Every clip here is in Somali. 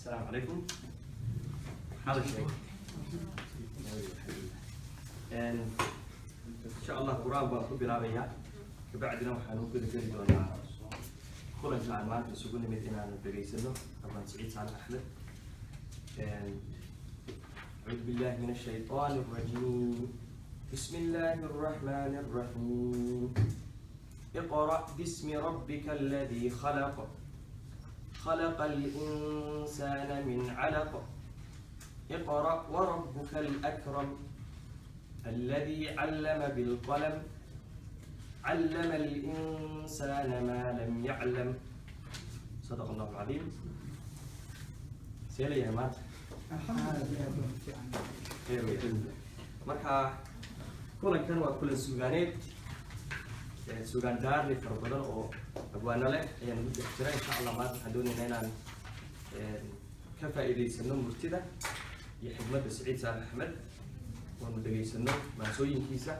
Asalaamu calaykum. Maxaa la sheegay? Insha Allah Qur-aan baan ku bilaabayaa, kabacdina waxaan u guda geli doonaa kulanka aan maanta isugu nimid inaanu dhegaysano Abwaan Siciid Saalax Axmed. أعوذ بالله من الشيطان الرجيم. بسم الله الرحمن الرحيم. اقرأ باسم ربك الذي خلق، خلق الإنسان من علق، اقرأ وربك الأكرم، الذي علم بالقلم، علم الإنسان ما لم يعلم. صدق الله العظيم. سيلي يا مات. Khayr wey. Marka kulankan waa kulan suugaaneed, suugaan daarli fara badan oo abwaano leh ayaan ugu dhex jira. Insha Allah maanta waxaan doonaynaa inaan ka faa'iidaysano murtida iyo xikmadda Siciid Saalax Axmed, oonu dhegaysano maansooyinkiisa,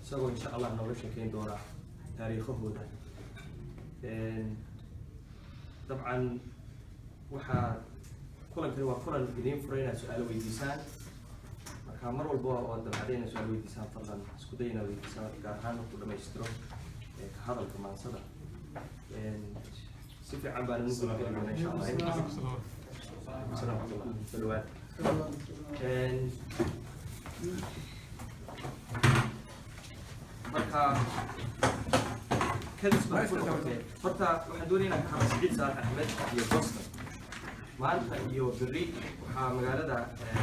isagoo insha Allah nooga sheekeyn doona taariikhahooda. Dabcan waxaa kulankani waa kulan idiin furay inaad su-aalo weydiisaan. Marka mar walba oo dabcday inaad su-aal weydiisaan, fadlan isku day inaad weydiisaan, gaar ahaan markuu dhamaystiro ka hadalka maansada. Si fiican baan ugu gudageli doonaa insha Allah. Salaam raxmatullah, soo dhawaad. Marka kadis baan ku noqotay. Horta waxaan doonaya inaan ka hadlo Siciid Saalax Axmed iyo Boston. Maanta iyo berri waxaa magaalada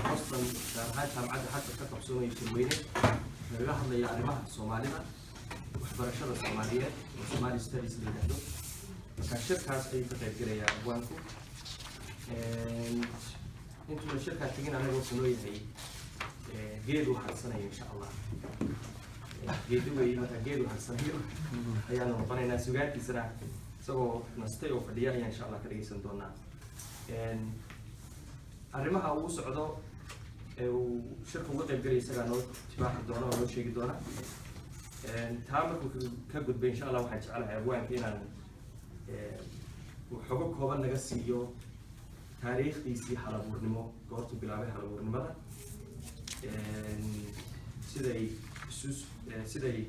Boston, gaar ahaan Jaamacadda Harvard, ka qabsoomaya shirweyne lagaga hadlaya arrimaha Soomaalida, waxbarashada Soomaaliyeed oo Somali Studies la yidhaahdo. Marka shirkaas ayuu ka qayb gelayaa abwaanku. Intuuna shirkaa tegin, anaga wuxuu noo yahay geedu harsanayo insha Allah. Geedi weeye, marka geedu harsanayo ayaanu noqonaynaa. Sugaantiisana isagoo nastay oo fadhiya ayaan insha Allah ka dhegeysan doonaa. Arrimaha uu socdo ee uu shirka uga qayb galaya isagaa noo tibaaxi doona oo noo sheegi doona. Taa markuu ka gudbay, insha Allah waxaan jeclahay abwaanka inaan uu xogo kooban naga siiyo taariikhdiisii halabuurnimo, goortuu bilaabay halabuurnimada, siday isu siday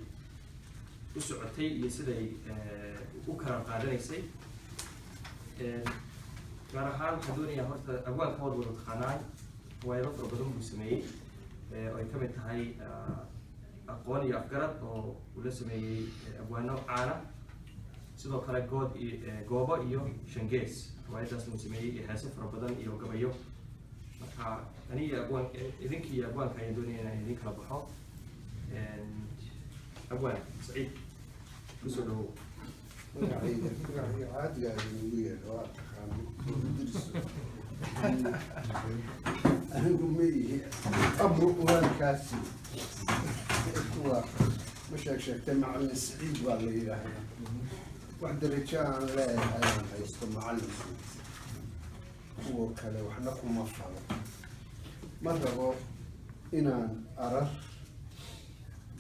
u socotay iyo siday u kala qaadanaysay. Gaar ahaan waxaan doonayaa, horta abwaanka waad wada taqaanaan, riwaayado fara badan buu sameeyey oo ay ka mid tahay Aqoon iyo Afgarad oo uu la sameeyey abwaano caana, sidoo kale Good iyo Goobo iyo Shangees, riwaayadaas uu sameeyey, iyo heeso fara badan iyo gabayo. Marka aniga abwaan, idinki iyo abwaanka ayaan doonaya inaan idin kala baxo. Abwaan Saciid, kusoo dhawow. Magacayga caadiga ugu yeedho waa taqaano Idris. Anigu ma ihi abu waankaasi kuwa ma sheeg sheegtay. Macallin Siciid baa la yidhaahdaa. Wax darajo aan leeyahay aan haysto macallinku kuwa kale waxna kuma falo. Ma rabo inaan arar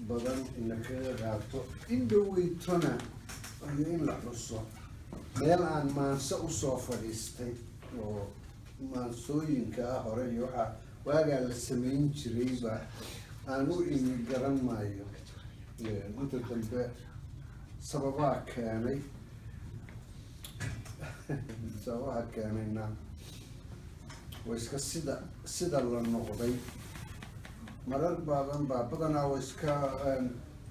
badan ina kaga qaato in dhaweytona iyo in la xuso meel aan maanso usoo fadhiistay oo maansooyinka ah hore iyo waxaa waagaa la samayn jirayba aan u imi garan maayo. Inta dambe sababaa keenay, sababaha keenayna waa iska sida la noqday. Marar badan baa badanaa waa iska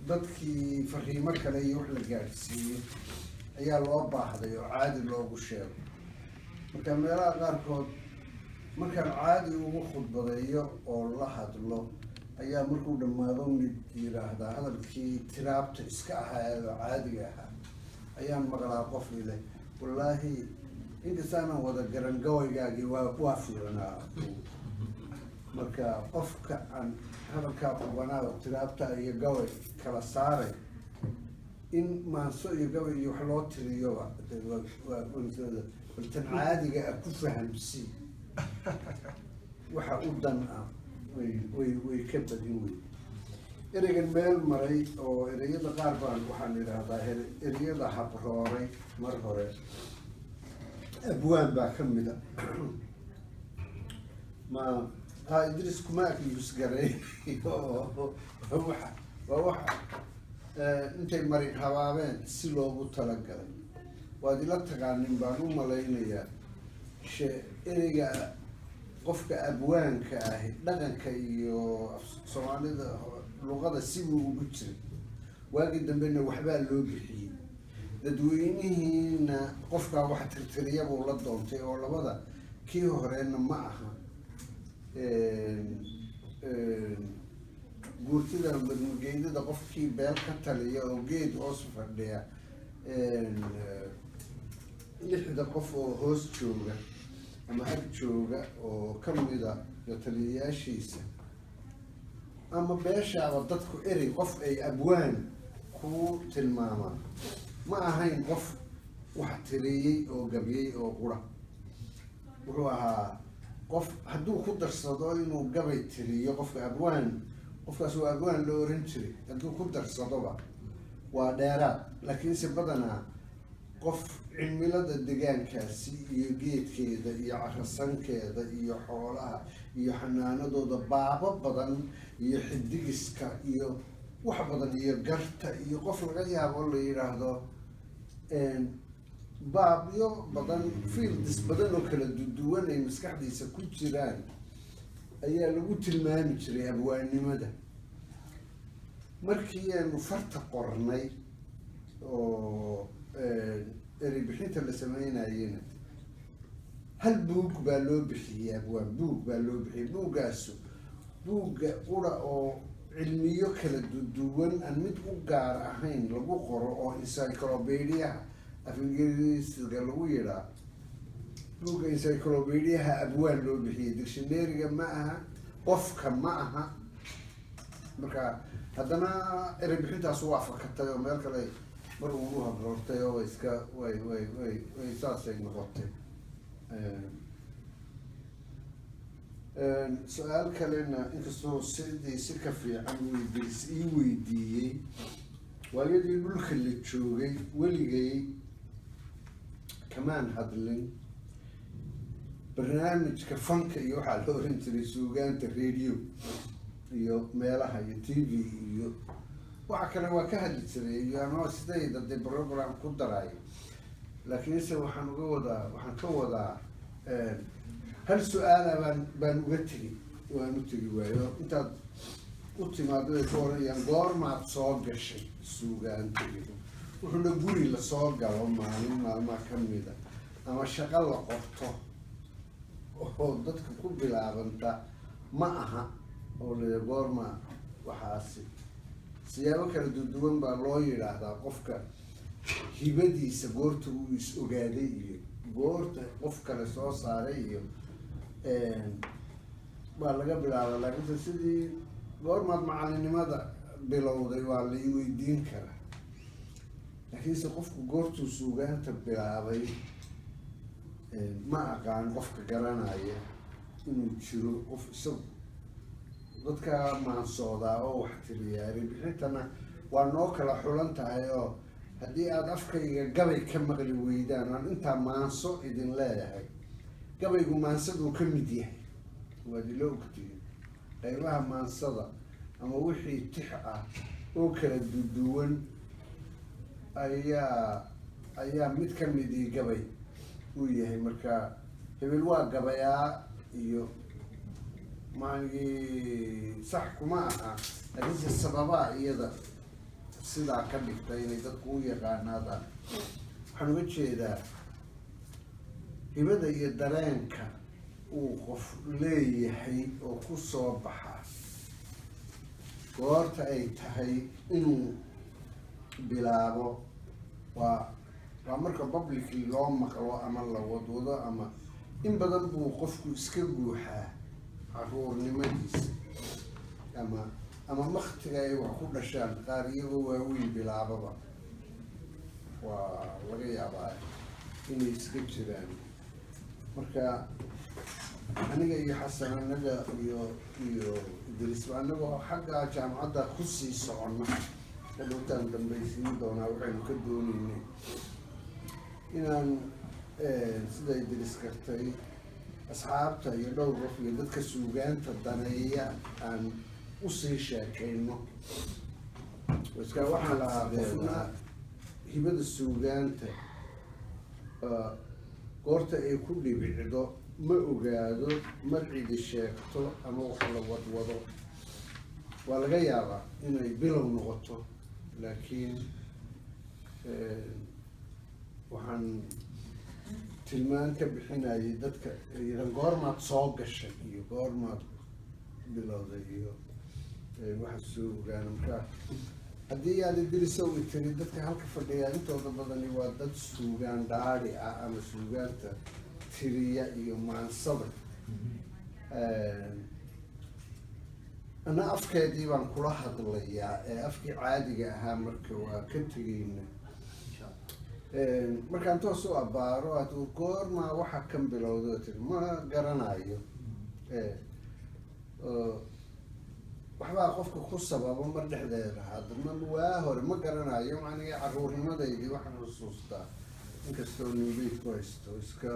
dadkii fariimo kale iyo wax la gaadhsiiyo ayaa loo baahday oo caadi loogu sheego. Marka meelaha qaarkood markaan caadi ugu khudbadeeyo oo la hadlo ayaa markuu dhammaado mid yiraahdaa hadalkii tiraabta iska ahaa oo caadiga ahaa ayaan maqlaa qof ile, "Wallaahi inkastaanan wada garan gabaygaagii waa fiicnaa." Marka qofka aan hadalkaa qubanaa oo tiraabta iyo gabay kala saaray in maanso iyo gabay iyo wax loo tiriyoba bal tan caadiga ah ku fahamsii waxa u dan ah way ka badin wey. Ereygan meel maray oo ereyada qaar baan waxaan idhaahdaa ereyada habrooray mar hore, abwaan baa ka mid a. Ma ha Idris kuma accuse garaynayo. Waxa waa waxa intay marin habaabeen si loogu talagalay. Waad ila taqaanin baan u malaynayaa she ereyga qofka abwaanka ahi dhaqanka iyo Soomaalida luqada sibuu ugu jiray. Waagii dambena waxbaa loo bixiyey, dadweynihiina qofkaa wax tirtiriya buu la doontay, oo labada kii horena ma aha. Guurtida madmugeydada qofkii beel ka taliya oo geed hoos fadhiya, 6da qof oo hoos jooga ama ag jooga oo kamida la taliyayaashiisa ama beeshaaba dadku erey qof ay abwaan ku tilmaamaan ma ahayn qof wax tiriyey oo gabyey oo qura. Wuxuu ahaa qof hadduu ku darsado inuu gabay tiriyo, qofka abwaan, qofkaas waa abwaan la oran jiray. Hadduu ku darsadoba waa dheeraad, laakiinse badanaa qof cimilada degaankaasi iyo geedkeeda iyo carasankeeda iyo xoolaha iyo xanaanadooda baabo badan iyo xidigiska iyo wax badan iyo garta iyo qof laga yaabo la yidhaahdo baabyo badan, fields badan oo kala duwan ay maskaxdiisa ku jiraan ayaa lagu tilmaami jiray abwaannimada. Markii aanu farta qornay oo erey bixinta la sameynayena, hal buug baa loo bixiyey abwaan, buug baa loo bixiyey. Buuggaasu buugga qura oo cilmiyo kala duwan aan mid u gaar ahayn lagu qoro oo encyclopediaha af Ingiriisiga lagu yidhaa, buugga encyclopediaha abwaan loo bixiyey. Dictionaryga ma aha, qofka ma aha. Marka haddana erey bixintaas waa fakatay oo meel kale mar ugu habroortay oo iska way way way way saasay noqotay. Su-aal kalena, inkastoo sidii si ka fiican weydiis ii weydiiyey, waayadii dhulka la joogay weligay kamaan hadlin barnaamijka fanka iyo waxaa la oran jiray suugaanta radio iyo meelaha iyo TV iyo waxa kale waa ka hadli jiray iyo anoo sidayda dee program ku darayo, laakiinse waxaan uga wadaa, waxaan ka wadaa hal su-aala baan uga tegi, waan u tegi waayo. Intaad u timaado ay ku oranayaan goormaad soo gashay suugaanta, wuxuuna guri lasoo galo maalin maalmaha kamida ama shaqo la qorto oo dadka ku bilaabanta ma aha oo la goorma. Waxaasi siyaabo kala duwan baa loo yidhaahdaa qofka hibadiisa goorta uu is ogaaday iyo goorta qof kale soo saaray iyo baa laga bilaaba, laakiinse sidii goormaad macalinimada bilowday waa la weydiin karaa, laakiinse qofku goortuu suugaanta bilaabay ma aqaan qofka garanaya inuu jiro qof isagu dadka maansoodaa oo wax tiriyaa. Erebixintana waa noo kala xulan tahay, oo haddii aada afkayga gabay ka maqli weydaan aan intaa maanso idin leeyahay, gabaygu maansaduu ka mid yahay, waad ila ogtihiin. Qaybaha maansada ama wixii tix ah oo kala duduwan ayaa mid ka midii gabay uu yahay. Marka hebel waa gabayaa iyo maanigii sax kuma aha, laakiinse sababaa iyada sidaa ka dhigta inay dadku u yaqaanaadaan. Waxaan uga jeedaa hibada iyo dareenka uu qof leeyahay oo ku soo baxa goorta ay tahay inuu bilaabo waa marka publicly loo maqlo ama la wadwado, ama in badan buu qofku iska guuxaa caruurnimadiisa ama maktiga ay wax ku dhashaan qaar iyagoo waaweyn bilaababa waa laga yaabaa inay iska jiraan. Marka aniga iyo Xasan, anaga iyo Idriisba, anagoo xagga jaamacadda kusii soconna, hadhowtaan dambaysiin doonaa waxaynu ka dooneynay inaan sida Idriis kartay Asxaabta iyo dhowr qof iyo dadka suugaanta daneeya aan usii sheekayno. Iska waxaan lahaa, qofna hibada suugaanta goorta ay ku dhibicdo ma ogaado, mar cidi sheegto ama wax la wadwado waa laga yaabaa inay bilow noqoto, laakiin waxaan tilmaan ka bixinayay dadka yiran goormaad soo gashay iyo goormaad bilowday iyo waxaad soo ogaana. Marka haddii aad idiriso i tiri, dadka halka fadhiya intooda badani waa dad suugaan dhaadhi ah ama suugaanta tiriya iyo maansada. Ana afkeedii baan kula hadlayaa ee afkii caadiga ahaa, marka waa ka tegeyna. Insha Allah. Markaan toos u abbaaro aad goormaa waxa kan bilowday tiri, ma garanayo. Waxbaa qofka ku sababa mar dhexdeeda, haddana waa hore ma garanayo. Aniga caruurnimadeydii waxaan xusuustaa, inkastoo ninbeyd ku haysto iska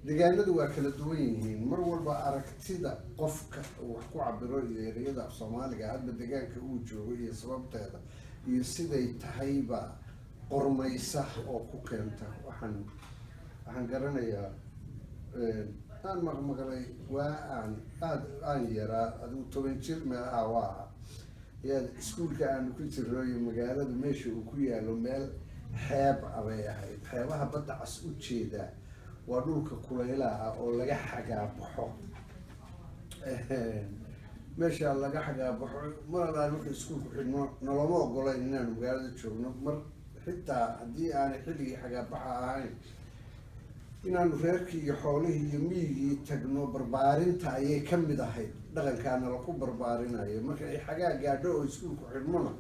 deegaanadu waa kala duwan yihiin, mar walba aragtida qofka uu wax ku cabiro iyo ereyada af Soomaaliga hadba deegaanka uu joogo iyo sababteeda iyo siday tahayba qormaysa oo ku keenta. Waxaan garanayaa aan maqmaqlay waa aan aada aan yaraa, adigu 10 jir meelaha waa aha, ayaa iskuulka aanu ku jirno iyo magaalada meesha uu ku yaalo meel xeeb abay ahayd. Xeebaha Badda Cas u jeedaa waa dhulka kulaylaha oo laga xagaabaxo. Meesha laga xagaabaxo mar allaan marka iskuulku xidhno naloma ogolayn inaanu magaalada joogno, mar xitaa haddii aanay xilligii xagaabaxa ahayn inaanu reerkii iyo xoolihii iyo miyigii tagno. Barbaarinta ayay ka mid ahayd dhaqankaana laku barbaarinayo. Marka ay xagaa gaadho oo iskuulku xidhmona,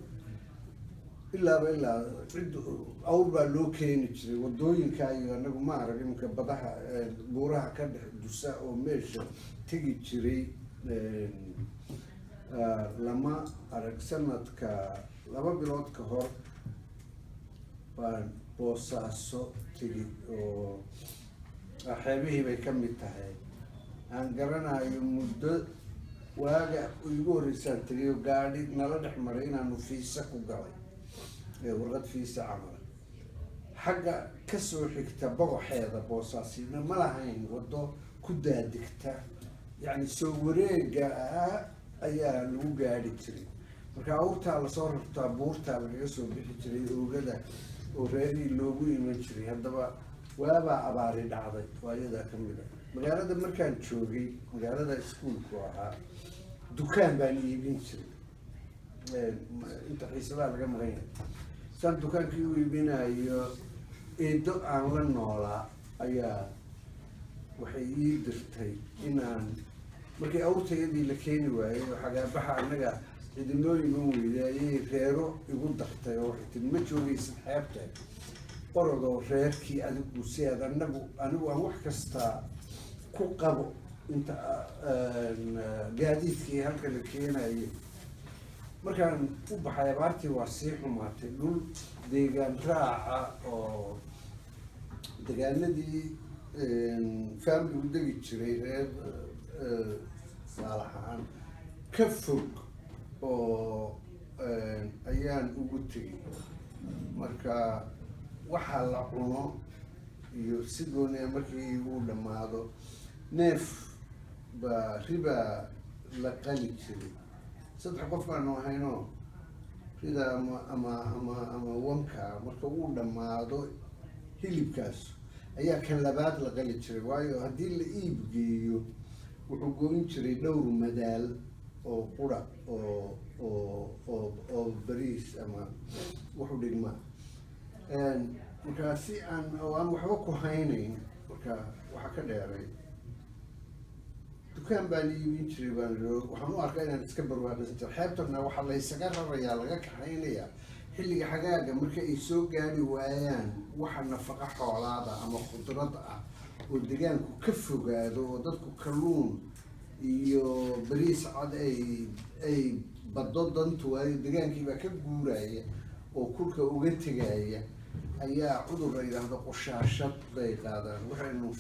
ilaaba ilaa cid awr baa loo keeni jiray wadooyinka iyo anagu ma arag iminka badaha buuraha ka dhex dusa oo meesha tegi jiray lama arag. Sanadka 2 bilood ka hor baan Boosaaso tegi oo xeebihii bay ka mid tahay. Aan garanayo muddo waaga igu horreysaan tegay oo gaadhi nala dhex maray inaanu fiisa ku galay, warqad fiisa camala xagga kasoo xigta bogoxeeda. Boosaasina ma lahayn waddo ku daadigta, yacni soo wareega ah ayaa lagu gaadhi jiray. Marka awrtaa lasoo rartaa buurtaa lagaga soo bixi jiray oogada oo reerihii loogu iman jiray. Haddaba waabaa abaari dhacday, waa iyadaa ka mid a. Magaalada markaan joogay, magaalada iskuulku ahaa, dukaan baan iibin jiray inta xiisadaha laga maqan yahay. Saan dukaankii u iibinayo, eedo aan la noolaa ayaa waxay ii dirtay inaan markii awrtayadii la keeni waayey oo xagaabaxa annaga cidinoo iman weyday, ayay reero igu dartay oo waxay tiri, ma joogaysid xeebta, orodoo reerkii adigu si aad anagu anigu aan wax kasta ku qabo inta gaadiidkii halka la keenayo. Markaan u baxay, abaartii waa sii xumaatay. Dhul deegaan raaca oo deegaanadii family u degi jiray reer Saalax ahaan ka fog oo ayaan ugu tegay. Marka waxaa la cuno iyo si gooniya markii uu dhammaado neef baa ribaa la qali jiray. 3 qof baanu ahayno, rida ama wanka marka uu dhammaado hilibkaas ayaa kan labaad la qali jiray, waayo haddii la iib geeyo wuxuu goyn jiray dhowr madaal oo qura oo bariis ama wuxuu dhigmaa. Markaa si aan oo aan waxba ku haynayn, marka waxaa ka dheeray dukaan baan iibin jiray baan waxaan u arkaa inaan iska barwaaqaysan jiro. Xeebtana waxaa laysaga rarayaa, laga kaxaynayaa xilliga xagaaga marka ay soo gaari waayaan waxa nafaqa xoolaada ama khudrad ah oo deegaanku ka fogaado oo dadku kalluun iyo bariis cad ay baddo dantu waayo, deegaankii baa ka guuraya oo kulka uga tegaya. Ayaa cudur la yidhaahdo qushaashad bay qaadaan. Waxaynu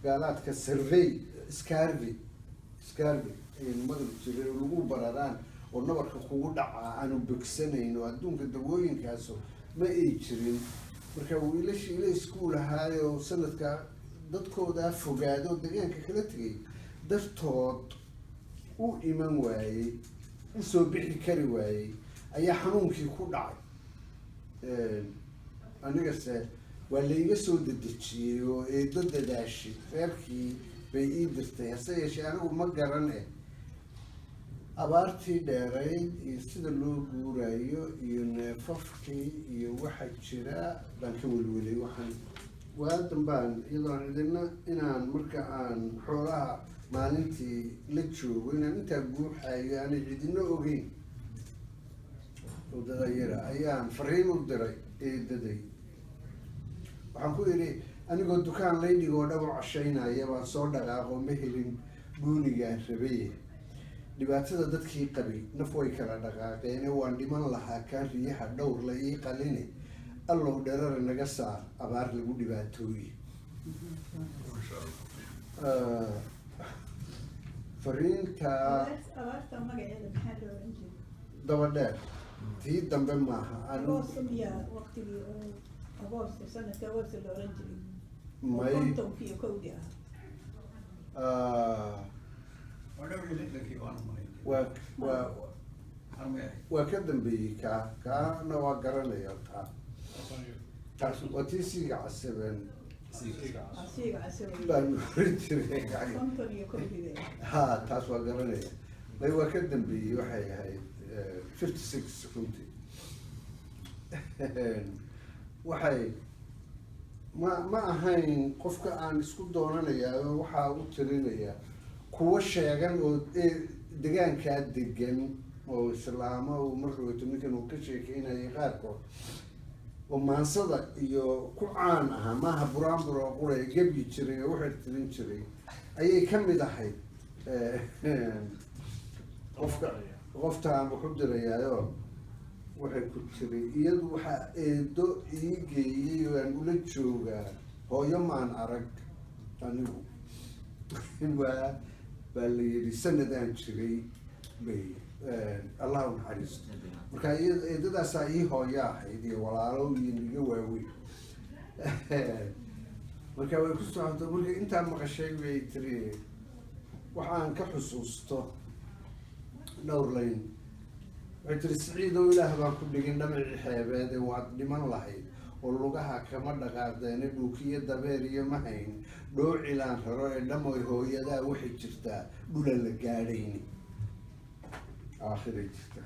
gaalaadka survey scurvy, scurvy ayaynu maqli jiray, oo lagu bararaan oo nabarka kugu dhacaa aanu bogsanayn, oo adduunka dawooyinkaasu ma ay jirin. Marka wiilashii ila iskuul ahaayo sanadka dadkoodaa fogaado, deegaanka kala tegay dartood u iman waayey, usoo bixi kari waayey, ayaa xanuunkii ku dhacay. Anigase waa laiga soo dedejiyey oo eedo dadaashi reerkii bay ii dirtay. Hase yeeshee anigu ma garan abaartii dheerayd iyo sida loo guurayo iyo neefafkii iyo waxa jira baan ka welwelay. Waxaan waadan baan iyadoo aan cidina inaan marka aan xoolaha maalintii la joogo inaan intaa guuxayo aanay cidina ogeyn oo dadayara ayaan fariin u diray eedaday. Waxaan ku idhi, anigoo dukaan laydhigoo dhab u cashaynaya baan soo dhaqaaqo, ma helin guunigaan rabay. Dhibaatada dadkii qabay naf way kala dhaqaaqeene, waan dhiman lahaa kaa riyaha dhowr la ii qaline. Allow dherara naga saar abaar lagu dhibaatooye. Fariinta Abaarta magaceeda maxaa loo oran jiray? Daba dheer, tii dambe maaha anigu. Agosto miyaa waqtigii oo agoosto, sanadka agoosto la oran jiray oo May. 51-kii ah? Waa 62-kii waan malay. Waa Armay. Waa ka dambeeyey kaa, kaana waa garanaya taa. Taas waa tii siiga casabeen. Asiiga casaway. Baan oran jiray. 51-dii bay ahayd. Ha, taas waa garanaya. May, waa ka dambeeyey, waxay ahayd 56 runtii. Waxay ma ahayn qofka aan isku doonanayaa oo waxaa u tirinaya kuwo sheegan oo degaankaa degan oo islaama uu marka wato ninkan uu ka sheekeynayay qaarkood oo maansada iyo ku caan ahaa, maaha buraanbur oo quraya, gebyi jiray oo u xirtirin jiray ayay ka mid ahayd. Qofka qoftaan wax u dirayaayo waxay ku tiri, iyadu waxaa eedo ii geeyey oo aan ula joogaa hooyo maan arag anigu. Waa baa la yidhi sanad aan jiray bay, Allah u naxariisto. Marka eedadaasaa ii hooyo ahayd iyo walaalo iyo iga waaweyn. Marka way ku socoto, marka intaa maqashay bay tiri, waxaan ka xusuusto dhowr layn. Waxay tiri, Siciidow, ilaah baan ku dhigin dhamacii xeebeed ee waad dhiman lahayd oo lugaha kama dhaqaaqdeene, dhuukiyo dabeer iyo ma hayn dhoocilaan raro ee dhamoy hooyadaa waxay jirtaa dhulan la gaadhayni, aakhiray jirta,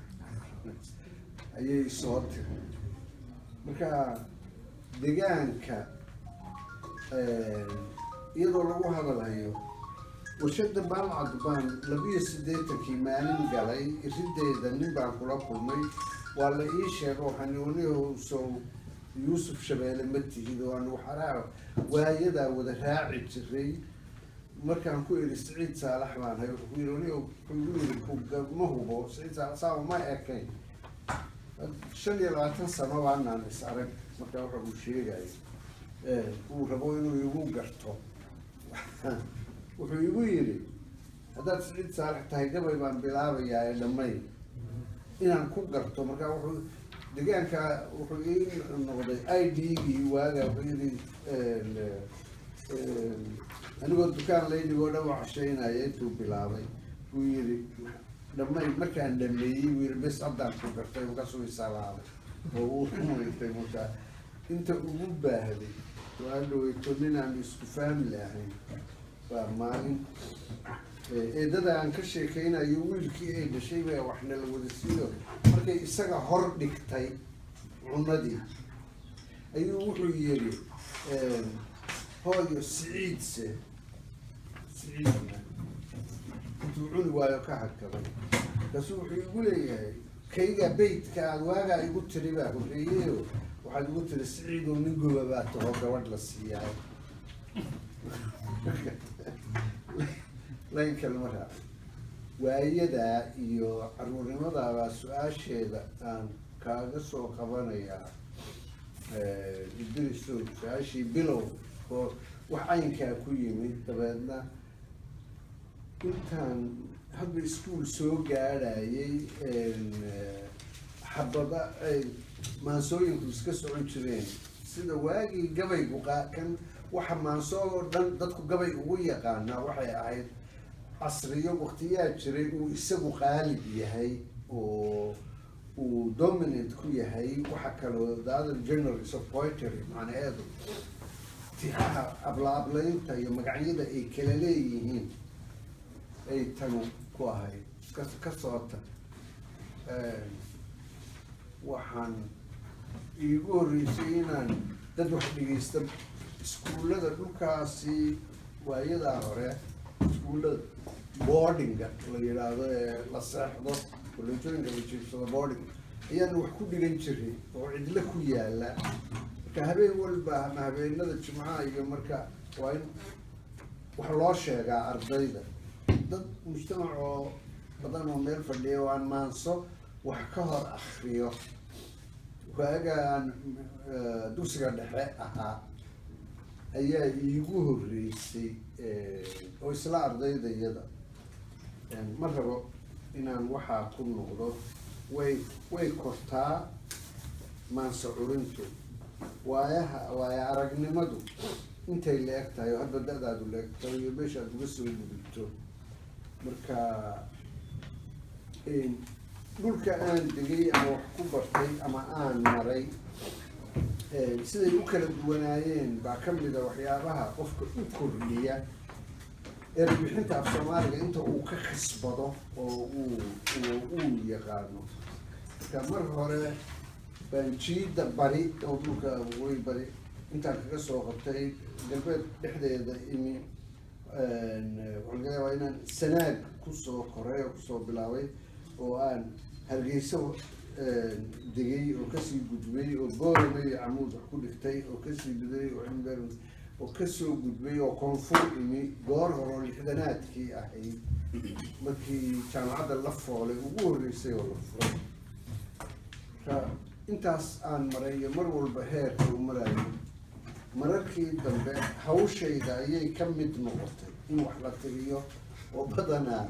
ayay soo tiri. Marka deegaanka iyadoo lagu hadalhayo warshada Baalcad baan 82-kii maalin galay irideeda, nin baan kula kulmay. Waa la ii sheego, waxaan sow Yuusuf Shabeele ma tihid oo aan waxaraa waayadaa wada raaci jiray. Markaan ku idhi Siciid Saalax baan hay, wuxuu ku yidhi aniga, wuxuu igu yidhi ma hubo Siciid Saalax saa ma ekayn. 25 sano baanaan is arag. Marka waxa uu sheegayo uu rabo inuu igu garto, wuxuu igu yidhi, haddaad Siciid Saalax tahay gabay baan bilaabayaa ee dhammayn inaan ku garto. Marka wuxuu deegaanka wuxuu ii noqday ID-gii waaga. Wuxuu yidhi, anigoo dukaan laydhigoo dhan u cashaynaya intuu bilaabay buu yidhi dhammayn. Markaan dhameeyey buu yidhi, bes haddaan ku gartay. Markaasuu isalaamay oo uu rumaystay. Markaa inta ugu baahday waa dhaweyto nin aan isku fahmi lahayn baa maalin eedada aan ka sheekeynayo wiilkii ay dhashay baa waxna la wada siiyo. Markay isaga hor dhigtay cunadii ayuu wuxuu yidhi, hooyo, Siciidse, Siciidna intuu cuni waayo ka hakaday. Markaasuu wuxuu igu leeyahay, kayga beytka aad waagaa igu tiri baa horreeyeyo, waxaad igu tiri, Siciidoo nin goba baa taho gabadh la siiyaay. Laynka lama raaco. Waayadaa iyo caruurnimadaabaa su-aasheeda aan kaaga soo qabanayaa. Idriso, su-aashii bilow oo wax caynkaa ku yimid. Dabeedna intaan hadba iskuul soo gaadhayay, xabada ay maansooyinku iska socon jireen, sida waagii gabaygu kan waxa maanso oo dhan dadku gabay ugu yaqaanaa waxay ahayd casriyo, waqtiyaa jiray uu isagu qaalib yahay oo uu dominant ku yahay. Waxa kaloo the other genres of poetry, macnaheedu tixaha abla-ablaynta iyo magacyada ay kala leeyihiin ay tanu ku ahayd ka soo tag. Waxaan iigu horreysay inaan dad wax dhegeysta iskuullada dhulkaasi waayadaa hore, iskuullada boardinga la yidhaahdo ee la seexdo, kolleejooyinka la jiifsado, boarding ayaan wax ku dhigan jiray oo cidlo ku yaala. Marka habeen walba ama habeenada Jimcaha iyo marka waa in wax loo sheegaa ardayda, dad mujtamac oo badan oo meel fadhiya oo aan maanso wax ka hor akriyo. Waaga aan dugsiga dhexe ahaa ayaa iigu horreysay oo isla ardayda iyada. Ma rabo inaan waxaa ku noqdo. Way kortaa maanso curintu, waayaha, waaya aragnimadu intay la eg tahay oo hadba da-daadu la eg tahay iyo meesha aad uga soo gudubto. Marka dhulka aan degay ama wax ku bartay ama aan maray siday u kala duwanaayeen baa ka mid a waxyaabaha qofka u kordhiya erbixinta af Soomaaliga inta uu ka kasbado oo uu yaqaano. Marka mar hore baan jiida bari oo dhulka waqooyi bari intaan kaga soo qabtay galbeed dhexdeeda imi. Waxaa laga yaabaa inaan Sanaag kusoo koray oo kusoo bilaabay oo aan Hargeysa degay oo kasii gudbay oo Boorame iyo Camuud wax ku dhigtay oo kasii gudbay oo Cimber oo kasoo gudbay oo koonfur imi goor hore oo 60-aadkii ahayd, markii jaamacadda la foolay ugu horreysay oo la furay. Marka intaas aan maray iyo mar walba heerka u marayo, mararkii dambe hawshayda ayay ka mid noqotay in wax la tiriyo oo badanaa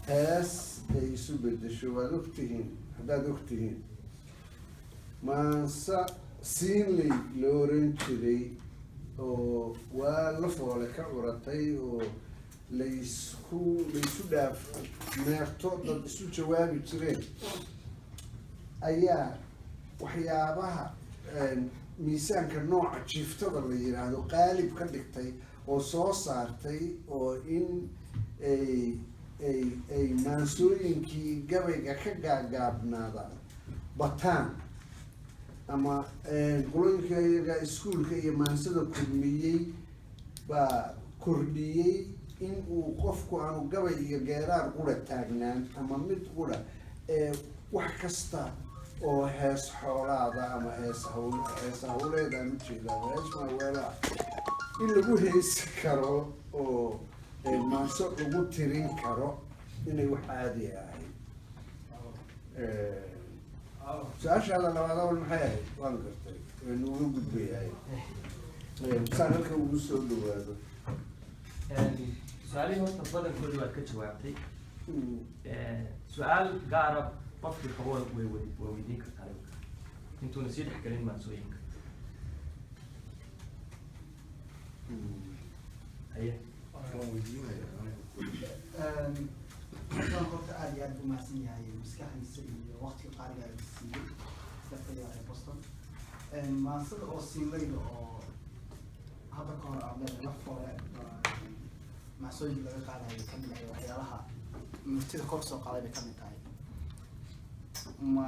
hees ay isu bedesho. Waad ogtihiin, haddaad ogtihiin, maansa Siinley la oran jiray oo waa la foole ka curatay oo laysu dhaaf meerto, dad isu jawaabi jireen, ayaa waxyaabaha miisaanka nooca jiiftada la yiraahdo qaalib ka dhigtay oo soo saartay oo in ay maansooyinkii gabayga ka gaagaabnaadaan bataan ama qolooyinka iyaga iskuulka iyo maansada kulmiyey baa kordhiyey in uu qofku aanu gabay iyo geeraar qura taagnaan ama mid qura ee wax kasta oo hees xoolaada ama hees hawl, hees hawleed aan ujeeda ama hees maaweelaa in lagu heesi karo oo maanso lagu tirin karo inay wax caadi ahayd. Su-aashaada labaad awal maxay ahayd? Waan gartay, waynu uga gudbayahay saan halka ugu soo dhawaado. Su-aalihii horta badankoodii waad ka jawaabtay. Su-aal gaara qofkii qabo way weydiin kartaa imika intuuna sii dhexgelin maansooyinka. Haye. Waan weydiinaya. Markaan horta aad iyo aad buu mahadsan yahay maskaxdiisa iyo waqtiga qaaliga ay siiyey dadka reer Boston. Maansada oo Siinlayda oo hadda ka hor aad leedahay la foole maansooyinka laga qaadayo kamid ahay waxyaalaha murtida kor soo qaaday bay kamid tahay. Ma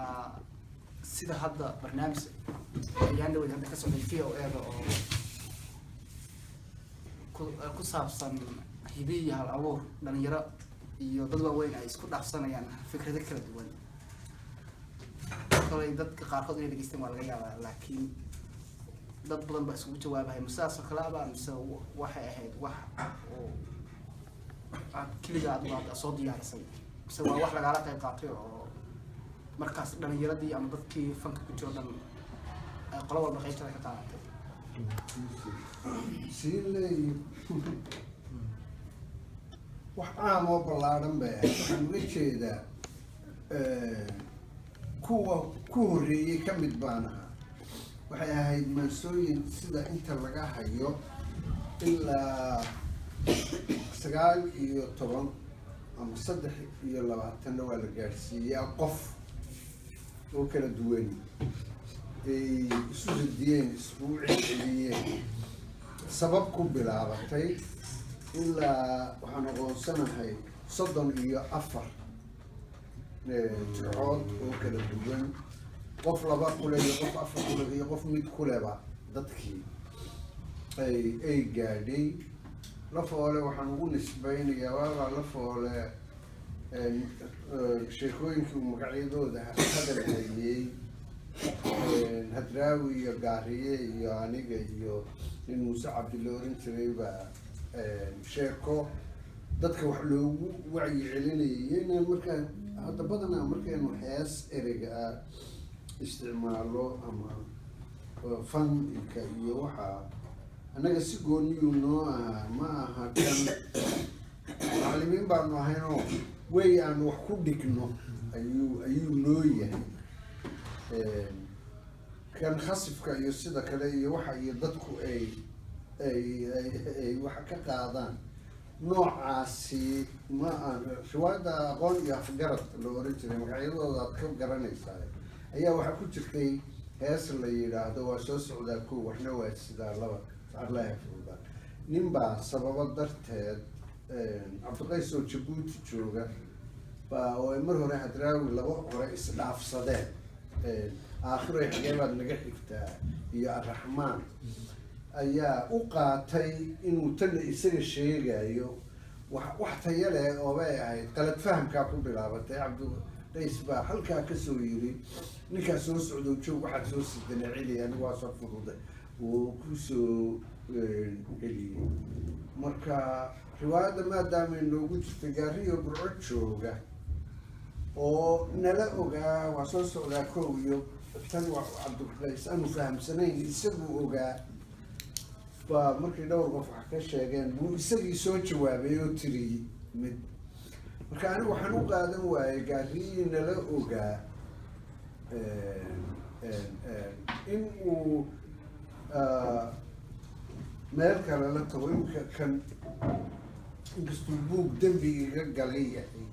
sida hadda barnaamij ayaan dhaweyd hadda ka socday VOA-da oo ku saabsan hibe iyo hal abuur dhalinyaro iyo dad waaweyn ay isku dhaafsanayaan fikrado kala duwan, kolay dadka qaarkood inay dhegeysteen waa laga yaabaa, laakiin dad badan baa isugu jawaabahay. Ma sidaas oo kale aba mise waxay ahayd wax oo aad keliga adigu aad soo diyaarisay, mise waa wax lagaala qayb qaatay oo markaas dhalinyaradii ama dadkii fanka ku jiro dhan Qolo walba qaybtada ka qaadatay. Siinley wax caam oo ballaadhan bay ahayd. Waxaan uga jeedaa kuwa ku horreeyey ka mid baan ahaa. Waxay ahayd maansooyin sida inta laga hayo ilaa 19 ama 23-na waa la gaadhsiiyaa qof oo kala duwan ay isu radiyeen, iskugu celceliyeen, sabab ku bilaabatay. Ilaa waxaan aqoonsanahay 34 tircood oo kala duwan, qof laba kule iyo qof afar kule iyo qof mid kuleba dadkii ay gaadhay. Lafoole waxaan ugu nisbaynayaa waabaa Lafoole sheekooyinkii uu magacyadooda hadal hayey, Hadraawi iyo Gaariye iyo aniga iyo nin Muuse Cabdi la oran jiray baa sheeko dadka wax loogu wacyi celinayay. Inaan markaa hadda badanaa markaynu hees ereyga ah isticmaalo ama fanka iyo waxaa annaga si gooniyuu noo ahaa, ma aha kan macallimiin baanu ahaynoo wey aan wax ku dhigno ayuu noo yahay. Kan khasifka iyo sida kale iyo waxa iyo dadku ay wax ka qaadaan noocaasi ma aan. Riwaayadda Aqoon iyo Afgarad la oran jiray, magacyadooda aad ka garanaysaa, ayaa waxaa ku jirtay hees la yidhaahdo "Waa soo socdaa kow, waxna waa sidaa laba, sacarlaha fuuda". Nin baa sababo darteed, Cabdiqays oo Jabuuti jooga baa oo ay mar hore Hadraawi laba hore isdhaafsadeen, "Aakhiro xagee baad naga xigtaa" iyo "Arraxmaan", ayaa u qaatay inuu tanna isaga sheegayo. Wax tayo leh oobay ahayd, qalad fahamkaa ku bilaabatay. Cabdiqays baa halkaa kasoo yiri, "Ninkaa soo socdo joog, waxaad soo sidana celi, anigu waa soo fududay," wuu kusoo celiyey. Marka riwaayadda maadaamay noogu jirtay, Gaariyo Burco jooga oo nala ogaa "Waa soo socdaa kow" iyo tan waa Cabdiqays aanu fahamsanayn, isaguu ogaa baa markii dhowr qof wax ka sheegeen buu isagii soo jawaabay oo tiriyey mid. Marka anigu waxaan u qaadan waayey Gaariyii nala ogaa in uu meel kale la tago. Imika kan inkastuu buug dembi iga galay yahay,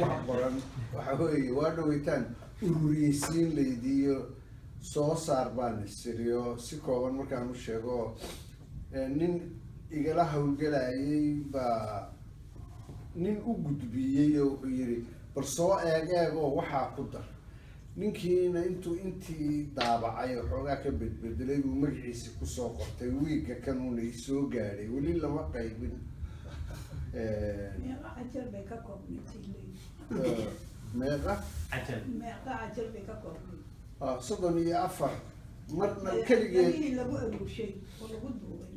wax qoran waxa weeye waa dhaweytaan ururiyeysiin laydiiyo soo saar baan isiriyo. Si kooban markaan u sheego, nin igala hawlgelayay baa nin u gudbiyey oo wuxuu yidhi, "Bal soo eeg eeg oo waxaa ku dar." Ninkiina intuu intii daabacay oo xoogaa ka bedbedelay buu magaciisi kusoo qortay. Wiigga kanuuna isoo gaadhay, weli lama qaybin. Meeqa cajal bay ka koobnayd, Siinley? Meeqa? Cajal. Meeqa cajal bay ka koobnayd? 34, marna keligeed. Lagihii lagu aruurshay oo lagu duubay.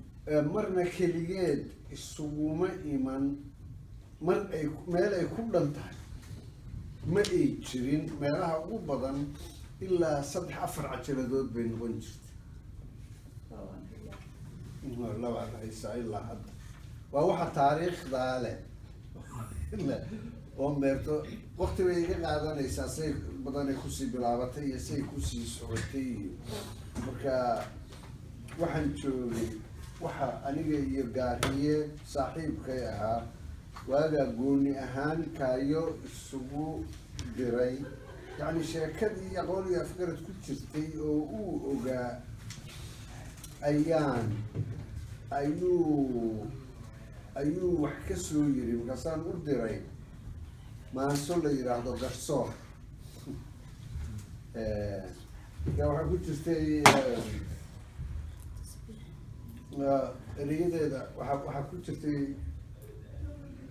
Marna keligeed isuguma iman, mar ay meel ay ku dhan tahay ma ay jirin. Meelaha ugu badan ilaa saddex afar cajaladood bay noqon jirtay. Waa waan hayaa. Labaad haysaa ilaa hadda, waa waxa taariikhdaa leh oo meerto waqti bay iga qaadanaysaa say badanay kusii bilaabatay iyo say kusii socotay. Iyo marka waxaan joogay waxa aniga iyo Gaariye saaxiibkay ahaa waagaa gooni ahaan kaayo isugu diray, yacni sheekadii Aqoon iyo Afgarad ku jirtay oo uu ogaa ayaan ayuu wax ka soo yiri. Markaasaan u diray maanso la yidhaahdo Garsoor. Marka waxaa ku jirtay ereyadeeda, waxaa ku jirtay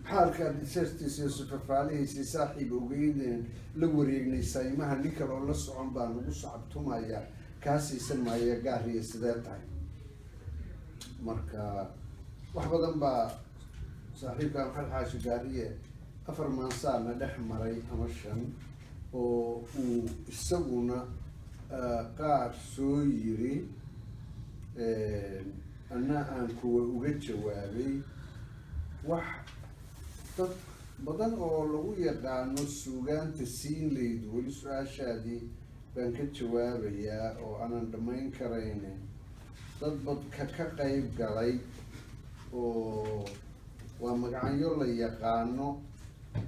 xaalka seertiisa iyo sufafaalihiisii saaxiib ogeyneen la wareegnay saymaha, nin kale oo la socon baa lagu sacabtumaya, kaa siisan maaya Gaariya sidee tahay. Marka wax badan baa saaxiibka Maxamed Xaashi Gaariye afar maansaana dhex maray ama shan oo uu isaguna Qaar soo yiri, anna aan kuwa uga jawaabay. Wax dad badan oo lagu yaqaano suugaanta siinleydu, weli su-aashaadii baan ka jawaabayaa oo aanan dhammayn karaynin, dad badka ka qayb galay oo waa magacyo la yaqaano,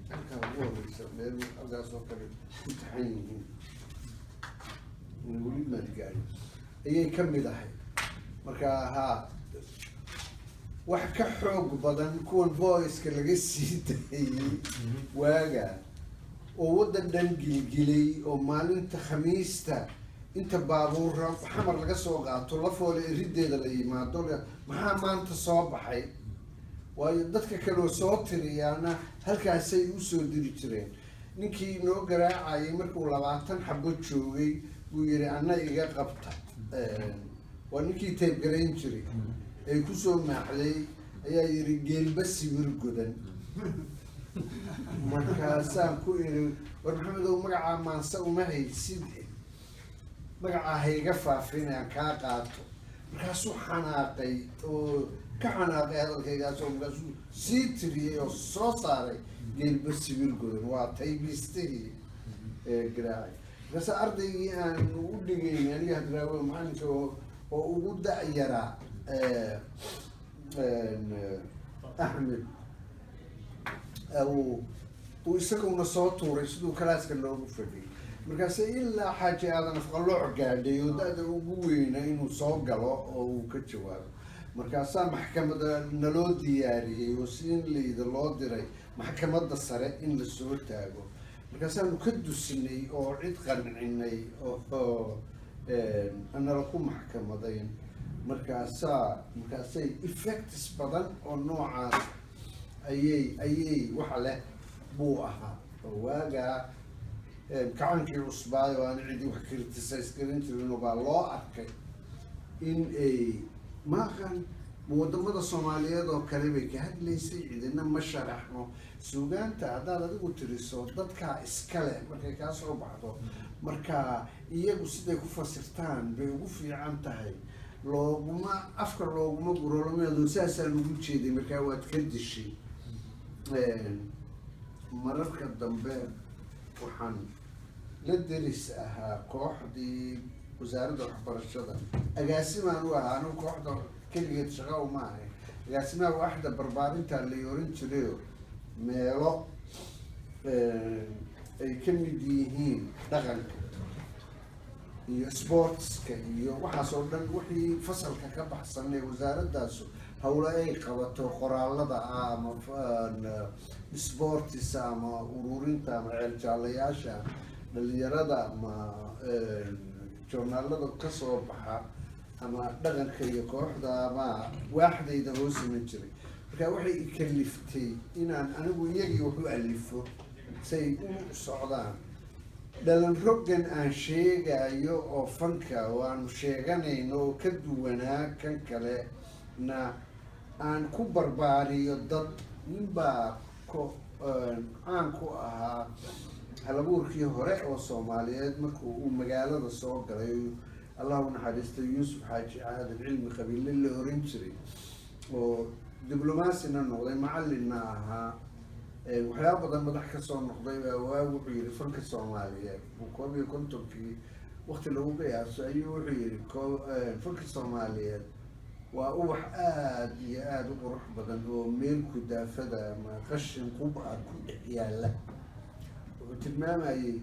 halkaa ugu horeysa meel halkaas oo kale ku taxan yihiin, weli maad gaadhin, ayay ka mid ahay. Marka haa, wax ka xoog badan kuwan voice-ka laga sii daayey waaga oo waddan dhan gilgilay, oo maalinta Khamiista inta baabuura Xamar laga soo qaato, Lafoole erideeda la yimaado, maxaa maanta soo baxay? Waayo, dadka kaleo soo tiriyaana halkaasay usoo diri jireen. Ninkii noo garaacayay markuu 20 xabo joogay buu yihi, "Anna iga qabta." Waa ninkii taybgarayn jiray ee kusoo maaxday ayaa yihi, "Geelba sibir godan." Markaasaan ku iri, "War Maxamedow, magacaa maanse uma haysid, magacaa hayga faafin, aan kaa qaato." Markaasuu xanaaqay oo ka xanaaqay hadalkaygaas, oo markaasuu sii tiriyey oo soo saaray "Geelba sibir godan". Waa taybistihii ee garaacay. Markaase ardaygii aan u dhigayn aniga Hadraawe, macalinka oo ugu da-yaraa, Axmed, uu isaguna soo tuuray siduu kalaaska loogu fadhiyay. Markaase ilaa Xaaji Aadan Afqalooc gaadhay oo da-da ugu weyna inuu soo galo oo uu ka jawaabo. Markaasaa maxkamada naloo diyaariyey oo siinleyda loo diray maxkamadda sare in lasoo taago. Markaasaanu ka dusinay oo cid qancinay oo anala ku maxkamadayn. Markaasay effects badan oo noocaas ayay waxa leh buu ahaa, oo waagaa kacankii cusbaay oo aan cidi wax criticize garan jirin baa loo arkay in ay maaqan wadamada Soomaaliyeed oo kale bay ka hadlaysay. Cidina ma sharaxno suugaanta haddaad adigu tiriso, dadkaa iskale markay kaa soo baxdo, marka iyagu siday ku fasirtaan bay ugu fiican tahay. Looguma afka looguma gurolomeedo, saasaa lagu jeeday. Markaa waad ka dishay. Mararka dambe waxaan la deris ahaa kooxdii wasaaradda waxbarashada, agaasimaan u ahaa anigu. Kooxda keligeed shaqa uma ahay, agaasimaha waaxda barbaarinta la oran jirayo, meelo ay ka mid yihiin dhaqanka iyo sportska iyo waxaas oo dhan, wixii fasalka ka baxsan ee wasaaradaasu hawlo ay qabato, qoraalada ah ama sports ama ururinta ama ceeljaalayaasha dhalinyarada ama joornaalada kasoo baxa ama dhaqanka iyo kooxda ama waaxdayda hoos iman jiray. Marka waxay ikaliftay inaan anigu iyagii wax u alifo say u socdaan. Dhalan roggan aan sheegayo oo fanka oo aanu sheeganayno oo ka duwanaa kan kale na aan ku barbaariyo. Dad ninbaa ku caan ku ahaa halabuurkii hore oo Soomaaliyeed markuu uu magaalada soo galay, Allah u naxariistay, Yuusuf Xaaji Aadan Cilmi Qabiile la oran jiray, oo diblomaasina noqday, macalinna ahaa, waxyaaba badan madax kasoo noqday baa waa wuxuu yihi fanka Soomaaliyeed 51-kii wakti lagu qiyaaso ayuu wuxuu yihi, "Fanka Soomaaliyeed waa ubax aada iyo aada u qurux badan oo meel kudaafada ama qashin qub ah ku dhex yaalla." Wuxuu tilmaamayey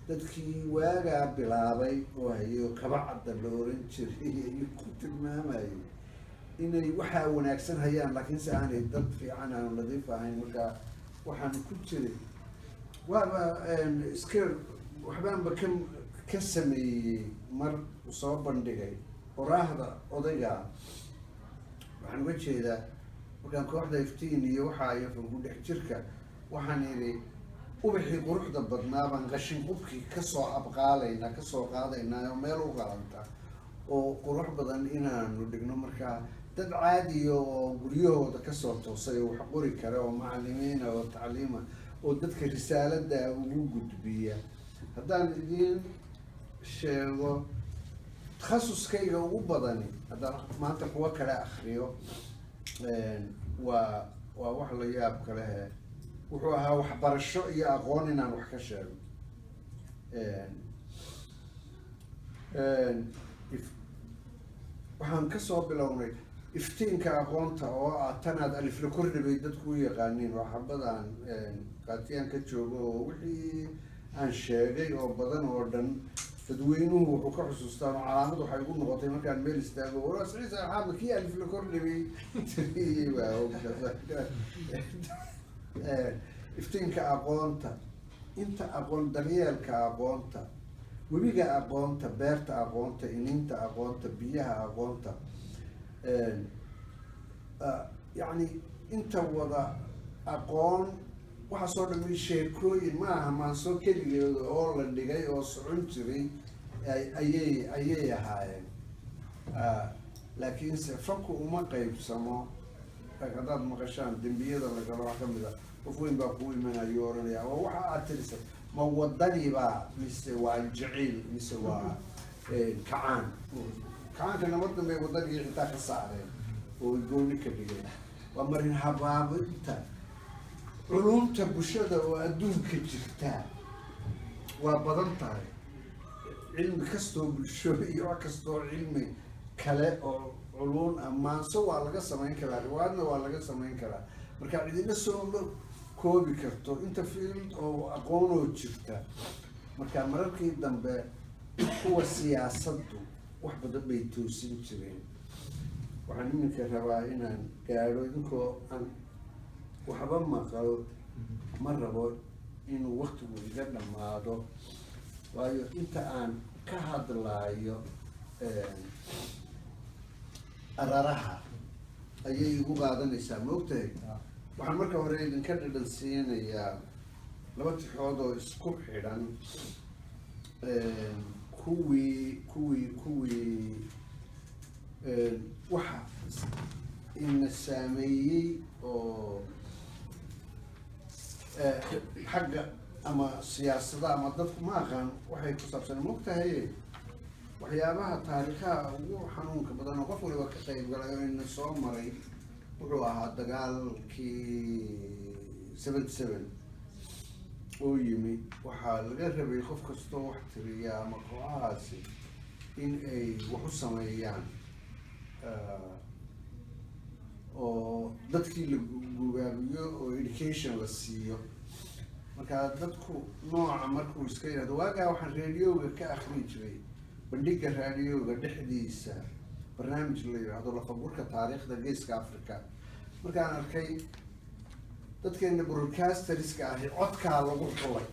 dadkii waagaa bilaabay oo hayo kabacda la oran jiray ayuu ku tilmaamayey inay waxaa wanaagsan hayaan, laakiinse aanay dad fiican aanu nadiif ahayn. Marka waxaan ku jiray waaba iska waxbaanba ka sameeyey mar soo bandhigay oraahda odayga. Waxaan uga jeedaa markaan kooxda Iftiin iyo waxaa iyo fanku dhex jirka, waxaan idhi, ubaxii quruxda badnaa baan qashin qubkii kasoo abqaalaynaa, kasoo qaadaynaa oo meel u qalanta oo qurux badan inaanu dhigno. Markaa dad caadiya oo guryahooda kasoo toosay oo wax qori kara oo macalimiina oo tacliima oo dadka risaalada ugu gudbiya haddaan idiin sheego takhasuskayga ugu badani, haddaan maanta kuwa kale akriyo, waa wax la yaab kalehe. Wuxuu ahaa waxbarasho iyo aqoon inaan wax ka sheego. Waxaan kasoo bilownay iftiinka aqoonta oo ah tanaad alifla kordhi bay dadku u yaqaaniin, waa xabadaan qaatiyaan ka joogo oo wixii aan sheegay oo badan oo dhan dadweynuhu wuxuu ka xusuustaa oo calaamad waxay ugu noqotay markaan meel istaago, "War Ciise Axamed kii alifla kordhibay tiriyey." Waa iftiinka aqoonta, inta aqoon, daryeelka aqoonta, webiga aqoonta, beerta aqoonta, iniinta aqoonta, biyaha aqoonta, yacni inta wada aqoon, waxaasoo dhami sheekooyin ma aha, maanso keligeeda oo la dhigay oo socon jiray ayay ahaayeen. Laakiinse fanku uma qeybsamo. Haddaad maqashaan dembiyada la galo, wax kamid a qof weyn baa kuu imanayo, oranaya, "Oo waxa aad tirisay ma wadani baa mise waa jiciil mise waa kacaan?" Kacaanka nabad dambe wadanigii xitaa ka saareen oo gooni ka dhigeen. Waa marin habaabinta culumta bulshada oo adduunka jirta waa badan tahay. Cilmi kastoo bulsho iyo wax kastoo cilmi kale oo culuun ammaanso waa laga samayn karaa, riwaayadna waa laga samayn karaa. Marka cidina sooma koobi karto inta field oo aqoonoo jirta. Marka mararkii dambe kuwa siyaasaddu wax badan bay toosin jireen. Waxaan iminka rabaa inaan gaadho, idinkoo aan waxba maqal, ma rabo inuu waktigu iga dhammaado, waayo inta aan ka hadlaayo araraha ayay igu qaadanaysaa, ma ogtahay? Waxaan marka hore idinka dhadhan siinayaa laba tixood oo isku xidhan, kuwii waxa ina saameeyey oo xagga ama siyaasada ama dadku ma aqaan waxay ku saabsan. Ma ogtahay waxyaabaha taariikhaha ugu xanuunka badan oo qof waliba ka qayb galay oo ina soo maray wuxuu ahaa dagaalkii 77 oo yimi. Waxaa laga rabay qof kastoo wax tiriya ama kooxahaasi in ay wax u sameeyaan oo dadkii la gubaabiyo oo education la siiyo. Marka dadku nooca markuu iska yidhahdo, waagaa waxaan radioga ka akrin jiray, bandhiga radioga dhexdiisa, barnaamij la yidhaahdo Lafagurka Taariikhda Geeska Africa. Markaan arkay dadkeena broadcasterska ahi codkaa lagu xulay